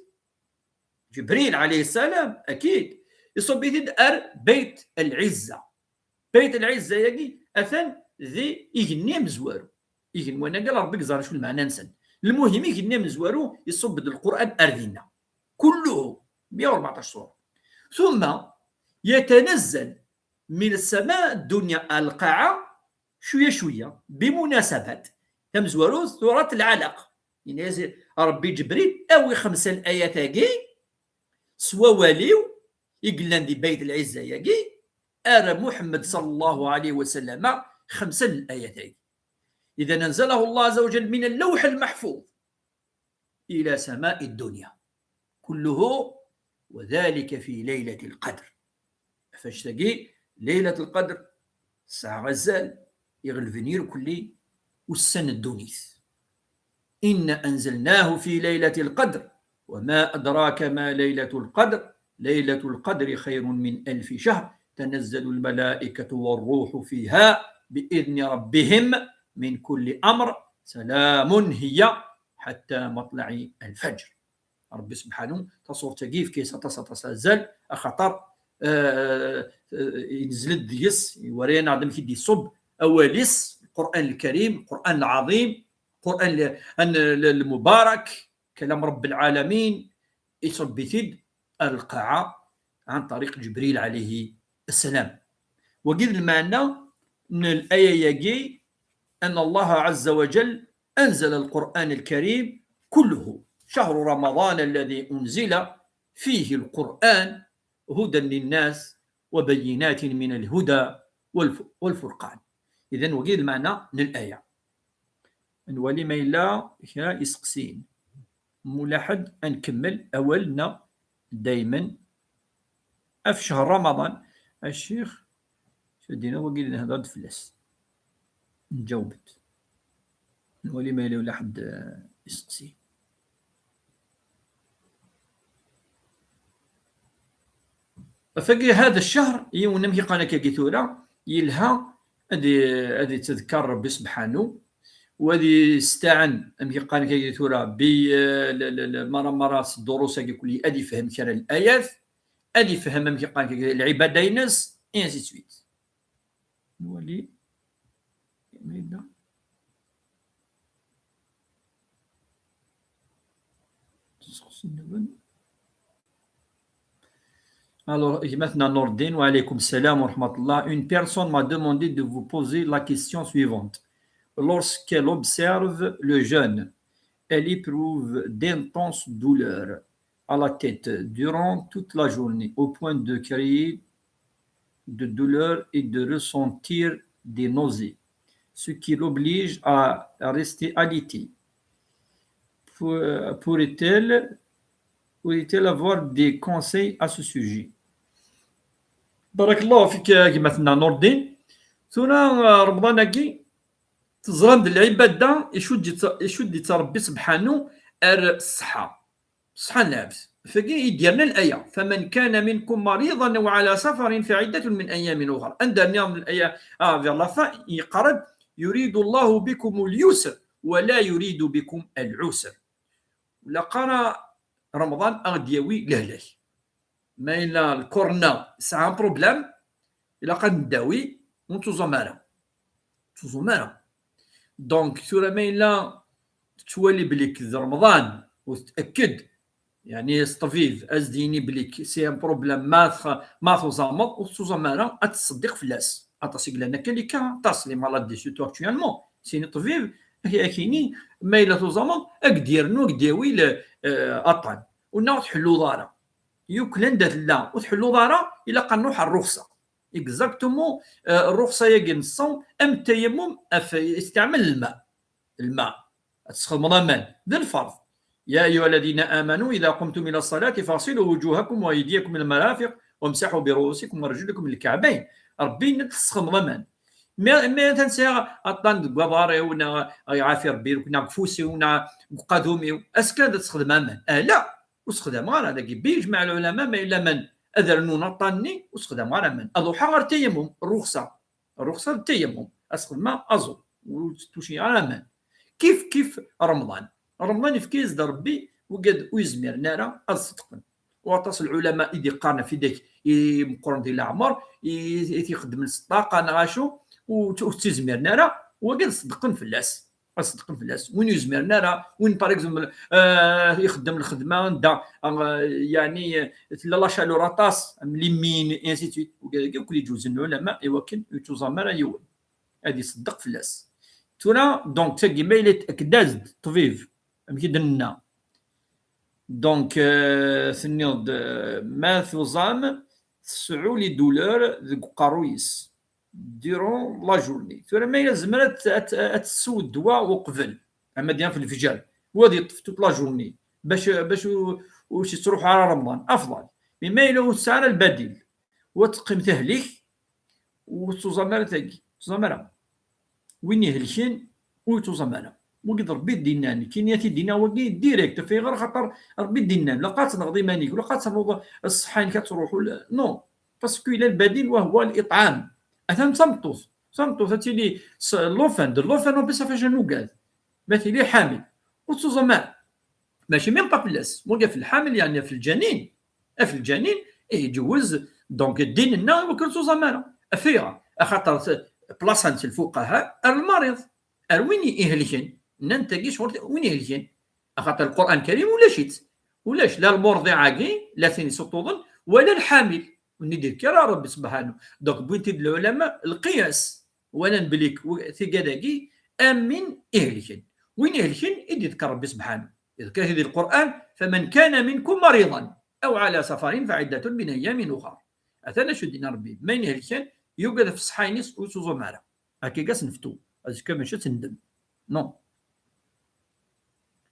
جبريل عليه السلام، أكيد، يصب يزيد أر بيت العزة. بيت العزة يجي أثن ذي إجني مزوارو. إجن وانا قال ربي قزار شو المعنى نسن. المهم إجني مزوارو يصب القرآن أرذينا. كله مئة وأربعتاش سورة. ثم يتنزل من السماء الدنيا القاعة شوية شوية بمناسبة تمزوارو سورة العلق. يعني يزي ربي جبريل أوي خمسة الآيات أجي سوا واليو يقلن دي بيت العزة يجي أرى محمد صلى الله عليه وسلم خمسة الآيات أجي. إذا أنزله الله عز وجل من اللوح المحفوظ إلى سماء الدنيا كله، وذلك في ليلة القدر. فاشتقي ليلة القدر ساعة غزال يغلبني كلي والسنة الدونيس. إنا أنزلناه في ليلة القدر، وما أدراك ما ليلة القدر، ليلة القدر خير من ألف شهر، تنزل الملائكة والروح فيها بإذن ربهم من كل أمر، سلام هي حتى مطلع الفجر. ربي سبحانه تصور تقيف كيسا تصا تصا زال أخطر eh, eh, yenzel-d deg-s, iwara-yaneɣ-d amek i d-iṣubb awal-is, Lqur'an Lkarim, Lqur'an Lɛaḍim, Lqur'an l-, an-, l-, Lmubarak, kalam Rebbi Lɛalamin, iṣubb-it-id ar lqaɛa ɛan ṭariq Ǧebril ɛalayhi ssalam. Wagi d lmeɛna n laya-agi, أن الله عز وجل أنزل القرآن الكريم كله، شهر رمضان الذي أنزل فيه القرآن هدى للناس وبينات من الهدى والف-، والفرقان. إذن wagi d lmeɛna n laya. Nwali ma yella kra iseqsiyen. Mulaḥed ad nkemmel awal-nneɣ daymen ɣef ccher Ramaḍan. A ccix, s ddin-a wagi i nehder-d fell-as. Nǧaweb-d. Nwali ma yella ula ḥedd, eh, iseqsi. Ɣef wagi, هذا الشهر, yiwen amek iqqan akkagi tura, yelha ad i-, ad ittadkar Rebbi sebḥanu, u ad isteɛen, amek iqqan akkagi tura, bi, eh, l-, l-, l-, mara, mara s ddurus-agi kulli, ad ifhem kra n layat, ad ifhem amek iqqan akkagi lɛibada-ines, et ainsi de suite. Nwali ma yella. Alors, gma-tneɣ Nordin, wa alaykum salam wa rahmatullah. Une personne m'a demandé de vous poser la question suivante. Lorsqu'elle observe le jeûne, elle éprouve d'intenses douleurs à la tête durant toute la journée, au point de crier de douleur et de ressentir des nausées, ce qui l'oblige à rester alitée. Pour-, pourrait-elle, pourrait-elle avoir des conseils à ce sujet? Barakallahu fik, a gma-tneɣ Nordin. Tura, uh, Remḍan-agi, teẓram d lɛibada, icudd-itt, icudd-itt Rebbi sebḥanu ar ṣṣeḥḥa. Ṣṣeḥḥa n lɛebd. Tagi i d-yerna laya. فمن كان منكم مريضا أو على سفر فعدة من أيام أخر. Anda rniɣ laya, ah, vers la fin, yeqqar-d, يريد الله بكم اليسر ولا يريد بكم العسر. Ilaq ara Remḍan a ɣ-d-yawi lehlak. Ma yella lkurna yesɛa problème, ilaq ad neddawi, ur nettuẓam ara. Ur nettuẓam ara. Donc, tura ma yella tettwali belli d Remḍan, u tetkid, yeɛni s ṭṭbib, a s-d-yini belli c'est un problème, ma tx-, ma tuẓameḍ, ur tettuẓam ara, ad tettṣeddiq fell-as. Aṭas i yellan akka, les cas, aṭas les malades, surtout actuellement. Sini ṭṭbib, ak-, ak-ini, ma yella tuẓameḍ, a k-d-yernu, a k-d-yawi le-, euh, aṭṭan. U neɣ ur tḥelluḍ ara. Yukel anda tella, ur tḥelluḍ ara, ilaq ad nruḥ ar rruxṣa. Exactement, euh, rruxṣa-agi n ṣṣawm, am ttayammum, af-, isteɛmal lma. Lma. Ad tesxedmeḍ aman. D lferḍ. يا أيها الذين آمنوا إذا قمتم إلى الصلاة فاغسلوا وجوهكم وأيديكم إلى المرافق وامسحوا برؤوسكم وأرجلكم إلى الكعبين. Rebbi yenna-d tesxedmeḍ aman. Mi, mi atan sɛiɣ aṭṭan deg waḍar-iw, neɣ iɛafi Rebbi, neɣ deg ufus-iw, neɣ deg uqadum-iw, azekka ad tesxedmem aman. Ala, ur sexdameɣ ara. Dagi, bi ijmaɛ lɛulama, ma yella aman ad rnun aṭṭan-nni, ur sexdameɣ ara aman. Ad ruḥeɣ ɣer ttayammum, rruxṣa. Rruxṣa d ttayammum. Ad sxedmeɣ aẓu. Ur tttuciɣ ara aman. Kif kif Remḍan. Remḍan yefka-yas-d Rebbi, wigad ur yezmiren ara ad ṣeddqen. U aṭas n lɛulama i d-iqqaren ɣef widak i meqqren di leɛmer, i, i t-ixeddmen s ṭṭaqa neɣ acu, ur, ur ttizmiren ara, wagi ad ṣeddqen fell-as. Ad ṣeddqen fell-as. Win ur yezmiren ara, win, par exemple, euh, ixeddem lxedma anda, euh, yeɛni, euh, tella la chaleur aṭas, am les mines, et ainsi de suite. Wigad-agi akk yeǧuzen lɛulama i wakken ur yettuẓam ara yiwen. Ad iṣeddeq fell-as. Tura, donc, tagi, ma yella yettɛekkiḍ-as-d ṭṭbib, amek i d-nenna. Donc, euh, tenniḍ-d, euh, ma tuẓam, tesɛu les douleurs deg uqerruy-is durant la journée. Tura, ma yella tezmer ad, ad, ad tessew ddwa uqbel, ama d-yan f lefjer, u ad yeṭṭef toute la journée, bac, bac u-, ur s-yettruḥ ara Remḍan, afḍal. Mais ma yella ur tesɛi ara lbadil, u ad teqqim tahlik, ur tettuẓam ara tagi, ur tettuẓam ara. Win ihelken, ur yettuẓam ara. Wagi d Rebbi i d-innan, nekkini ad t-id-iniɣ wagi direct, ɣef ayɣer? Axaṭer Rebbi i d-innan, ilaq ad tenɣeḍ iman-ik, ilaq ad ternuḍ ṣṣeḥḥa-inek ad truḥ, ula, non. Parce que yella lbadil, wa huwa l'iṭɛam. Atan d tameṭṭut, tameṭṭut ad tili s llufan, d llufan, en plus, ɣef acu nugad. Ma tili ḥamil, ur tettuẓam ara. Mačči même pas fell-as, wagi ɣef lḥamil, yeɛni ɣef lǧanin. Ɣef lǧanin, eh, iǧewwez Donc ddin-nneɣ iwakken ur tuẓam ara. Af ayɣer? Axaṭer t- plaṣa n lfuqaha ar lmariḍ, ar win ihelken. Nnan tagi ccɣel win ihelken. Axaṭer Lqur'an Karim ulac-itt. Ulac la lmurḍiɛ-agi, la tin isuṭṭuḍen, wala lḥamil. Ur d-yekkir ara Rebbi subḥanu. Donc wwin-t-id lɛulama, lqiyas. Walan belli tigad-agi am win ihelken. Win ihelken i d-yeḍker Rebbi subḥanu. Yeḍker-it di Lqur'an: فمن كان منكم مريضا أو على سفر فعدة من أيام أخر. Atan acu d-yenna Rebbi: ma yen ihelken, yugad ɣef ṣṣeḥḥa-ines ur tuẓum ara. Akka i as-neftu. Azekka mačči ad tendem. Non.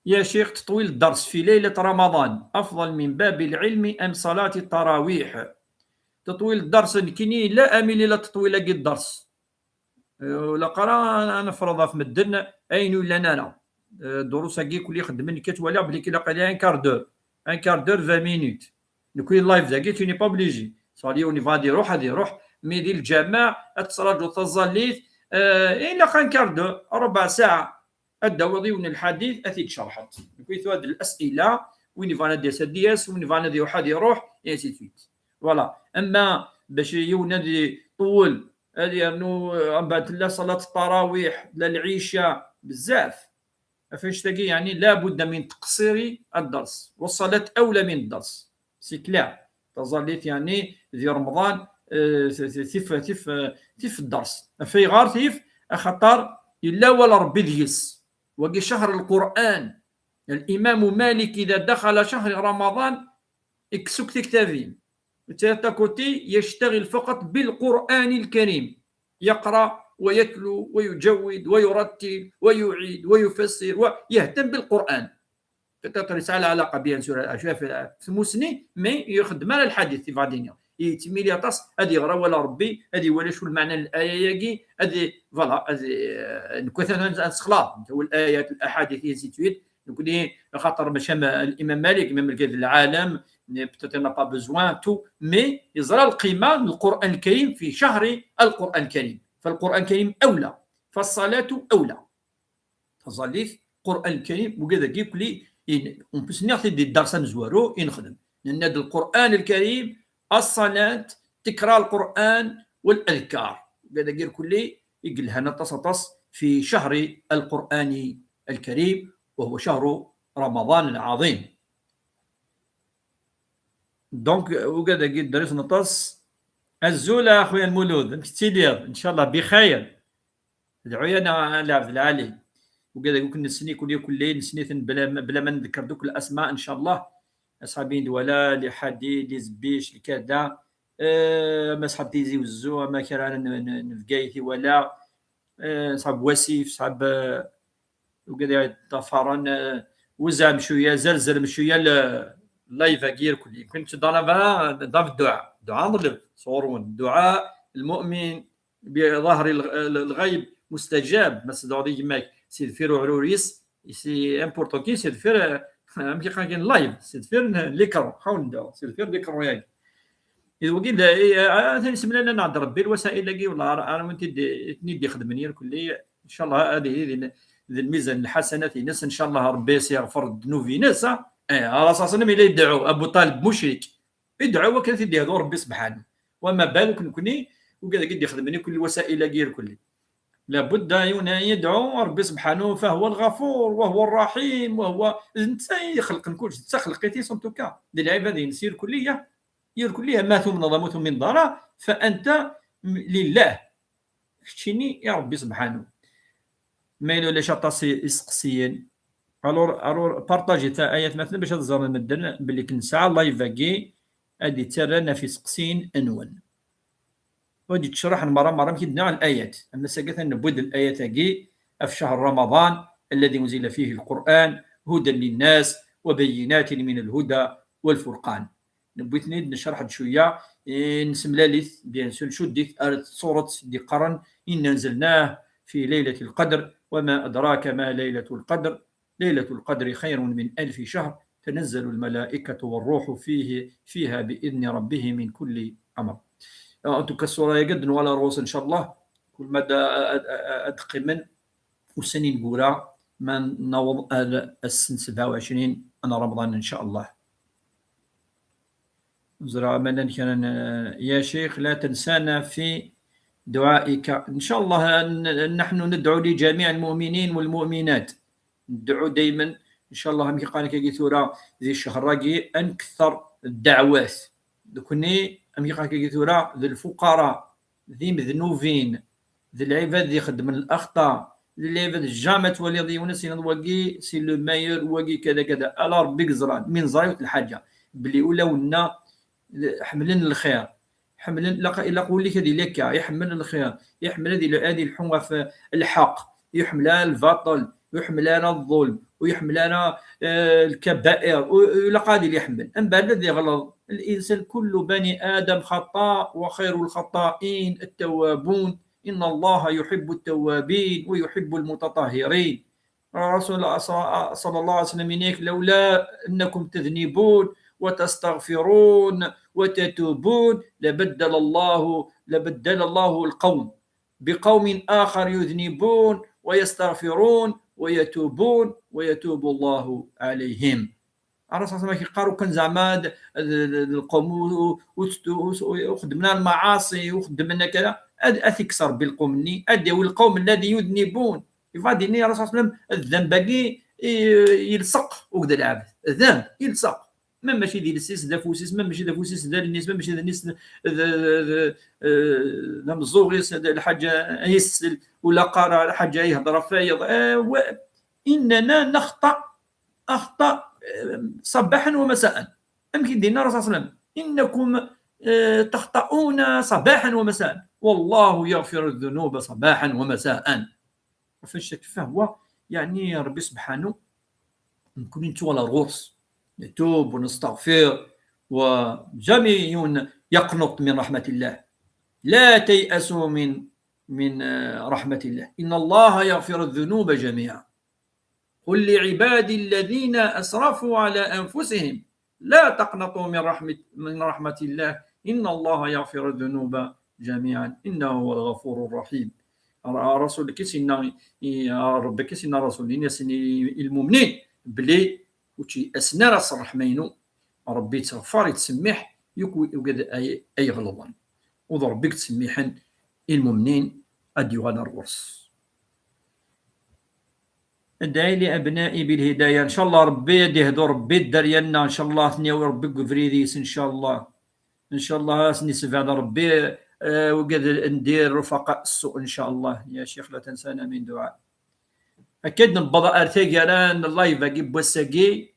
يا شيخ، تطويل الدرس في ليلة رمضان أفضل من باب العلم أم صلاة التراويح؟ Teṭwil dders nekkini yella am yella teṭwil-agi dders. Eh, ur ilaq ara ad nefreḍ ɣef medden ayen ur yellan ara. Eh, ddrus-agi kulli xeddmen, nekk ad twaliɣ belli ilaq ad un quart d'heure. Un quart d'heure, vingt minutes. Nekk live dagi, tu n'es pas obligé. Ṣṣali yiwen yebɣa ad iruḥ, ad iruḥ. Mi di lǧameɛ, ad tettṛaǧuḍ taẓallit, eh, ilaq un quart d'heure, rbeɛ saɛa. Ad d-tawiḍ yiwen n lḥadit, ad t-id-tcerḥeḍ. Nekk tura d الأسئلة, win yebɣan ad d-yas, ad d-yas, win yebɣan ad iruḥ, ad iruḥ, et ainsi de suite. Voilà. Ama bac yiwen ad iṭewwel, ad yernu, eh, mbeɛd tella ṣalat ttarawiḥ, la lɛica, bezzaf. Ɣef annect-agi, yeɛni, لا بد من تقصير الدرس. والصلاة أولى من الدرس. C'est clair. Taẓallit, yeɛni, di Remḍan, eh, tif, tif, tif, tif dders. Ɣef ayɣer tif? Axaṭer yella wala Rebbi deg-s. Wagi ccher Lqur'an. الإمام مالك إذا دخل شهر رمضان, yekkes akk tiktabin. Netta à côté يشتغل فقط بالقرآن الكريم. يقرأ ويتلو ويجود ويرتل ويعيد ويفسر ويهتم بالقرآن. Peut-être yesɛa lɛalaqa, bien sûr, acu ɣef tmusni, mais ur ixeddem ara lḥadit, tebɣa ad d-iniɣ. Yettmili aṭas, ad iɣer awal Rebbi, ad iwali acu lmeɛna n laya-agi, ad i-, voilà, ad i-, eh, nekk atan ad, ad nessexlaḍ, الآيات، الأحاديث, et ainsi de suite. Nekkni, axaṭer mačči am الإمام مالك, même lgad n lɛalam, peut-être il n'a pas besoin, tout, mais yeẓra lqima n Lqur'an Lkarim في شهر القرآن الكريم. فالقرآن الكريم أولى. فالصلاة أولى. Taẓallit, Qur'an Lkarim, wigad-agi kulli, in-, on peut s-nniɣ-t-id di dders amezwaru i nexdem. Nenna-d Lqur'an Lkarim, الصلاة, تكرار القرآن والأذكار. Wigad-agi kulli i yelhan aṭas, aṭas في شهر القرآن الكريم، وهو شهر رمضان العظيم. Donc, wigad-agi ddrisen aṭas. Azul a xuya Lmulud, amek tettiliḍ? Ncallah bixir. Dɛu-yaɣ a Lɛebd Lɛali. Wigad-agi akk nessen-iten kulli, nessen-iten bla, bla ma ndekker akk lasma, ncallah. Asḥab Indwala, Lḥadi, Lizbic, lkada. Eh, ama asḥab Tizi Wezzu, ama kra n, n, n Bgayet i walaɣ. Eh, asḥab Wasif, asḥab, eh, wigad i ṭṭafaren, eh, wzeɛ mcuya, zerzer mcuya l-, live-agi irkelli. Yemkin teddan ɣer da, da dduɛa. Dduɛa nḍleb sɣur-wen. Dduɛa lmu'min bi ḍahri l-, l-, lɣayb mustajab. Ma tedɛuḍ i gma-k si deffir uɛrur-is, c'est important kan si deffir, eh, amek i qqaren kan, live, si deffir n l'écran. Ḥawl nedɛu si deffir l'écran-yagi. Id wagi d, eh, atan isemlal-aneɣ-d Rebbi lwasa'il-agi, wala ara, ara win tid-, i ten-id-ixedmen irkelli, ncallah ad yili di, di lmizan n lḥasanat-ines, ncallah Rebbi as-yeɣfer ddnub-ines, ah. Eh, ara s-asen mi la yedɛu, Abu Ṭaleb mucrik. Idɛu akken ad t-id-yehdu Rebbi subḥanu. Wa ma baluk nekni, wigad-agi d-ixedmen irkelli lwasa'il-agi irkelli. Labudda yiwen yedɛu Rebbi subḥanu, فهو الغفور وهو الرحيم وهو, d netta i ixelqen kullec, d taxelqit-is en tout cas. Di lɛibad-ines irkelli, ya. Irkelli, ama tumneḍ, ama ur tumineḍ ara, فأنت لله. Keččini i Rebbi subḥanu. Ma yella ulac aṭas i, iseqsiyen. Alors, alors, partager-it a ayatmaten bac ad ẓren medden belli nesɛa live-agi ad d-ittarran ɣef iseqsiyen-nwen. Ur d-yettcerraḥen merra, merra, amek i d-nniɣ, layat. Am ass-agi atan newwi-d layat-agi ɣef شهر رمضان الذي أنزل فيه القرآن هدى للناس وبينات من الهدى والفرقان. Newwi-ten-id, necreḥ-d cwiya, eh, nessemlal-it, bien sûr, ncudd-it ar tsuret d-iqqaren: إنا أنزلناه في ليلة القدر وما أدراك ما ليلة القدر، ليلة القدر خير من ألف شهر، تنزل الملائكة والروح فيه، فيها بإذن ربهم من كل أمر. En tout cas, ṣṣura-agi ad nwala rɣus, ncallah. Kul ma ad, ad, ad, ad qqimen ussan ineggura, ma naweḍ ar ass n sebɛa u ɛecrin n Remḍan, ncallah. زرع ملان كان، يا شيخ لا تنسانا في دعائك. إن شاء الله، نحن ندعو لجميع المؤمنين والمؤمنات. ندعو دايما، إن شاء الله، أمي قال كي ثورة ذي الشهر راقي أنكثر الدعوات. دكني أمي قال كي ثورة ذي الفقراء، ذي مذنوبين، ذي العباد ذي خدم الأخطاء، ذي العباد جامع تولي ذي ونس ينض وقي سي لو مايور وقي كذا كذا. ألا ربي قزران من زرايوت الحاجة بلي أولى ونا حملن الخير، حملن، لا، إلا قول لك هذه لك، يحمل الخير، يحمل هذه، هذه الحمى في الحق، يحمل الباطل، يحمل الظلم، ويحمل، آه، الكبائر، و-، ولا قادر يحمل. أم بعد الذي غلط الإنسان، كل بني آدم خطاء، وخير الخطائين التوابون، إن الله يحب التوابين ويحب المتطهرين. رسول الله صلى الله عليه وسلم ينيك: لولا أنكم تذنبون وتستغفرون وتتوبون لبدل الله، لبدل الله القوم بقوم آخر يذنبون ويستغفرون ويتوبون ويتوب الله عليهم. الرسول صلى الله عليه وسلم كيقارو كان زعما د-، د-، د-، القوم و-، و-، و-، وخدمنا المعاصي وخدمنا كذا، أد-، أتكسر بالقوم ني، أدي والقوم الذي يذنبون. يفاديني الرسول صلى الله عليه وسلم الذنب باقي ي-، يلصق وكذا العبد. الذنب يلصق. ما ماشي ديال السيس دا فوسيس، ما ماشي دا فوسيس دا النيس، ما ماشي دا النيس دا، دا، دا، آه، دا مزوغيس، دا الحاجة يسل، ولا قارا الحاجة يهضر فايض. آه، و-، إننا نخطأ أخطاء، آه، صباحا ومساء. أم كي دينا الرسول صلى الله عليه وسلم: إنكم، آه، تخطئون صباحا ومساء، والله يغفر الذنوب صباحا ومساء. فالشك فهو، يعني، ربي سبحانه نكون نتوى على الغرس، نتوب ونستغفر، وجميع يقنط من رحمة الله. لا تيأسوا من، من، آه، رحمة الله، إن الله يغفر الذنوب جميعا. قل لعبادي الذين أسرفوا على أنفسهم لا تقنطوا من رحمة، من رحمة الله، إن الله يغفر الذنوب جميعا، إنه هو الغفور الرحيم. الرسول كيسينا، ربي كيسينا الرسول، إن يسني المؤمنين بلي وتي أسنار الرحمين، ربي تغفر، يتسمح، يكو-، يوجد أي، أي غلطان. وضربك تسميحا المؤمنين أديوغان الرؤوس. ادعي لأبنائي بالهداية. إن شاء الله ربي يدي هدو ربي الدريانا. إن شاء الله ثنياوي ربي قفريديس. إن شاء الله. إن شاء الله سني سبعد ربي، آه، وقد ندير رفقاء السوء. إن شاء الله يا شيخ لا تنسانا من دعاء. أكيد نبض أرتاقي أنا اللايف أجيب بوساقي.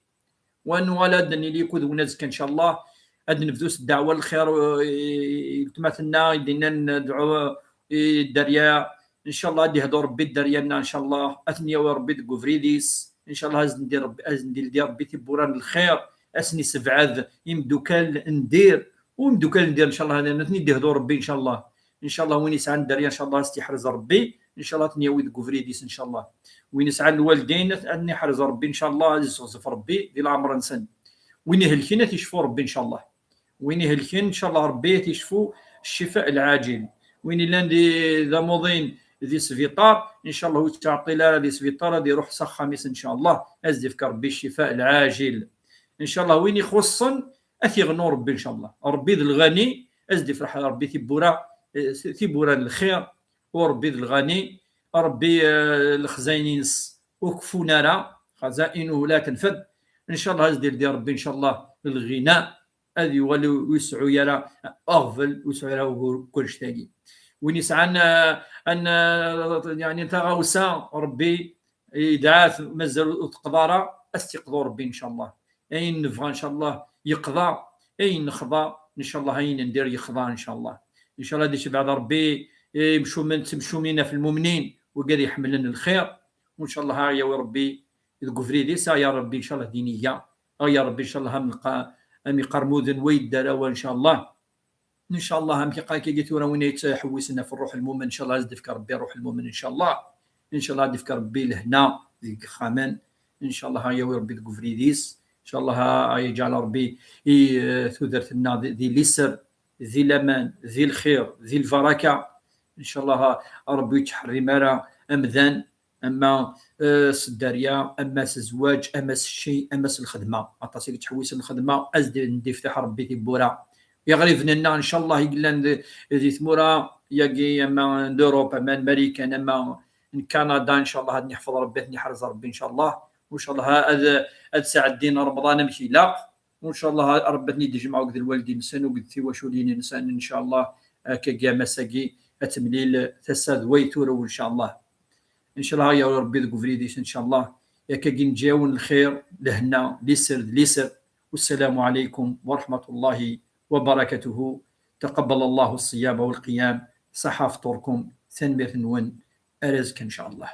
ونوال أدن إليكو ذو نزك إن شاء الله. أدن نفذوس الدعوة الخير، آه، تمثلنا يدينا ندعو، آه، الدريا. إن شاء الله أدي هدو ربي الدريا إن شاء الله. أثنيا وربي دقو فريديس. إن شاء الله أزن دير ربي، أزن دير، دير ربي تبوران الخير. أسني سبعذ يمدوكال ندير. ومدوكال ندير إن شاء الله. هذا نثني دي هدو ربي إن شاء الله. إن شاء الله وين يسعى الدريا إن شاء الله أستيحرز ربي. إن شاء الله تنياوي دقو فريديس إن شاء الله. وين يسعى الوالدين أن يحرز ربي إن شاء الله، يزغزف ربي دي العمر نسن. وين يهلكين تشفو ربي إن شاء الله. وين يهلكين إن شاء الله ربي تشفو الشفاء العاجل. وين يلان دي ذا موضين دي سفيطار إن شاء الله وتعطي لا دي سفيطار دي روح صح خميس إن شاء الله. أزدفك ربي الشفاء العاجل إن شاء الله. وين يخصن أثيغنو ربي إن شاء الله. ربي ذي الغني أزدف رح ربي ثبورة، ثبورة الخير. وربي ذي الغني، ربي، آه، الخزاين ينس وكفونا راه، خزائنه لا تنفد. إن شاء الله أزدير دي ربي إن شاء الله الغناء أذي يولي ويسعو يرى أغفل ويسعو يرى كل شتاقي. وين يسعى أن، أن، يعني، أنت غاوسا ربي يدعاث مازال وتقدارا أستيقظوا ربي إن شاء الله. أين نبغى إن شاء الله يقضى، أين نخضى إن شاء الله، أين ندير يخضى إن شاء الله. إن شاء الله دي شبع ربي، إيه، مشومن-، مشومين في المؤمنين وقال يحملن الخير. وإن شاء الله ها يا ربي يقفري دي سا يا ربي إن شاء الله دينية. ها يا ربي إن شاء الله هم نلقى، هم يقرموذن ويدار وإن شاء الله. إن شاء الله هم كي قال كي قلت ورا وين يتحوسنا في الروح المؤمن، إن شاء الله يزدفك ربي روح المؤمن إن شاء الله. إن شاء الله يزدفك ربي لهنا ذيك خامان. إن شاء الله ها يا ربي تقفريديس. إن شاء الله ها يجعل ربي ي-، ثودرتنا ذي، ذي اليسر، ذي الأمان، ذي الخير، ذي البركة. إن شاء الله ها ربي يتحرم على أمذان، أما، آه، سداريا، أما سزواج، أما سشي، أما سلخدمة. أطاسي تحويس الخدمة، أزدي ندي فتح ربي في بورا. iɣriben-nneɣ, ncallah, i yellan di, di tmura-agi, ama n Europa, ama n Marikan, ama n Kanada, ncallah, ad ten-iḥfeḍ Rebbi, ad ten-iḥrez Rebbi, ncallah. Ncallah, ad, ad sɛeddin Remḍan amek ilaq. Ncallah, Rebbi ad ten-id-ijmeɛ akked lwaldin-nsen, akked tiwaculin-nsen, ncallah, akkagi, ama ass-agi, ad temlil tasa d way turew, ncallah. Ncallah, ya Rebbi, deg ubrid-is, ncallah. Akkagi, neǧǧa-yawen lxir, lehna, liser d liser. والسلام عليكم ورحمة الله وبركاته. تقبل الله الصيام والقيام. Ṣaḥa fṭurkum. Tanemmirt-nwen. Ar azekka, ncallah.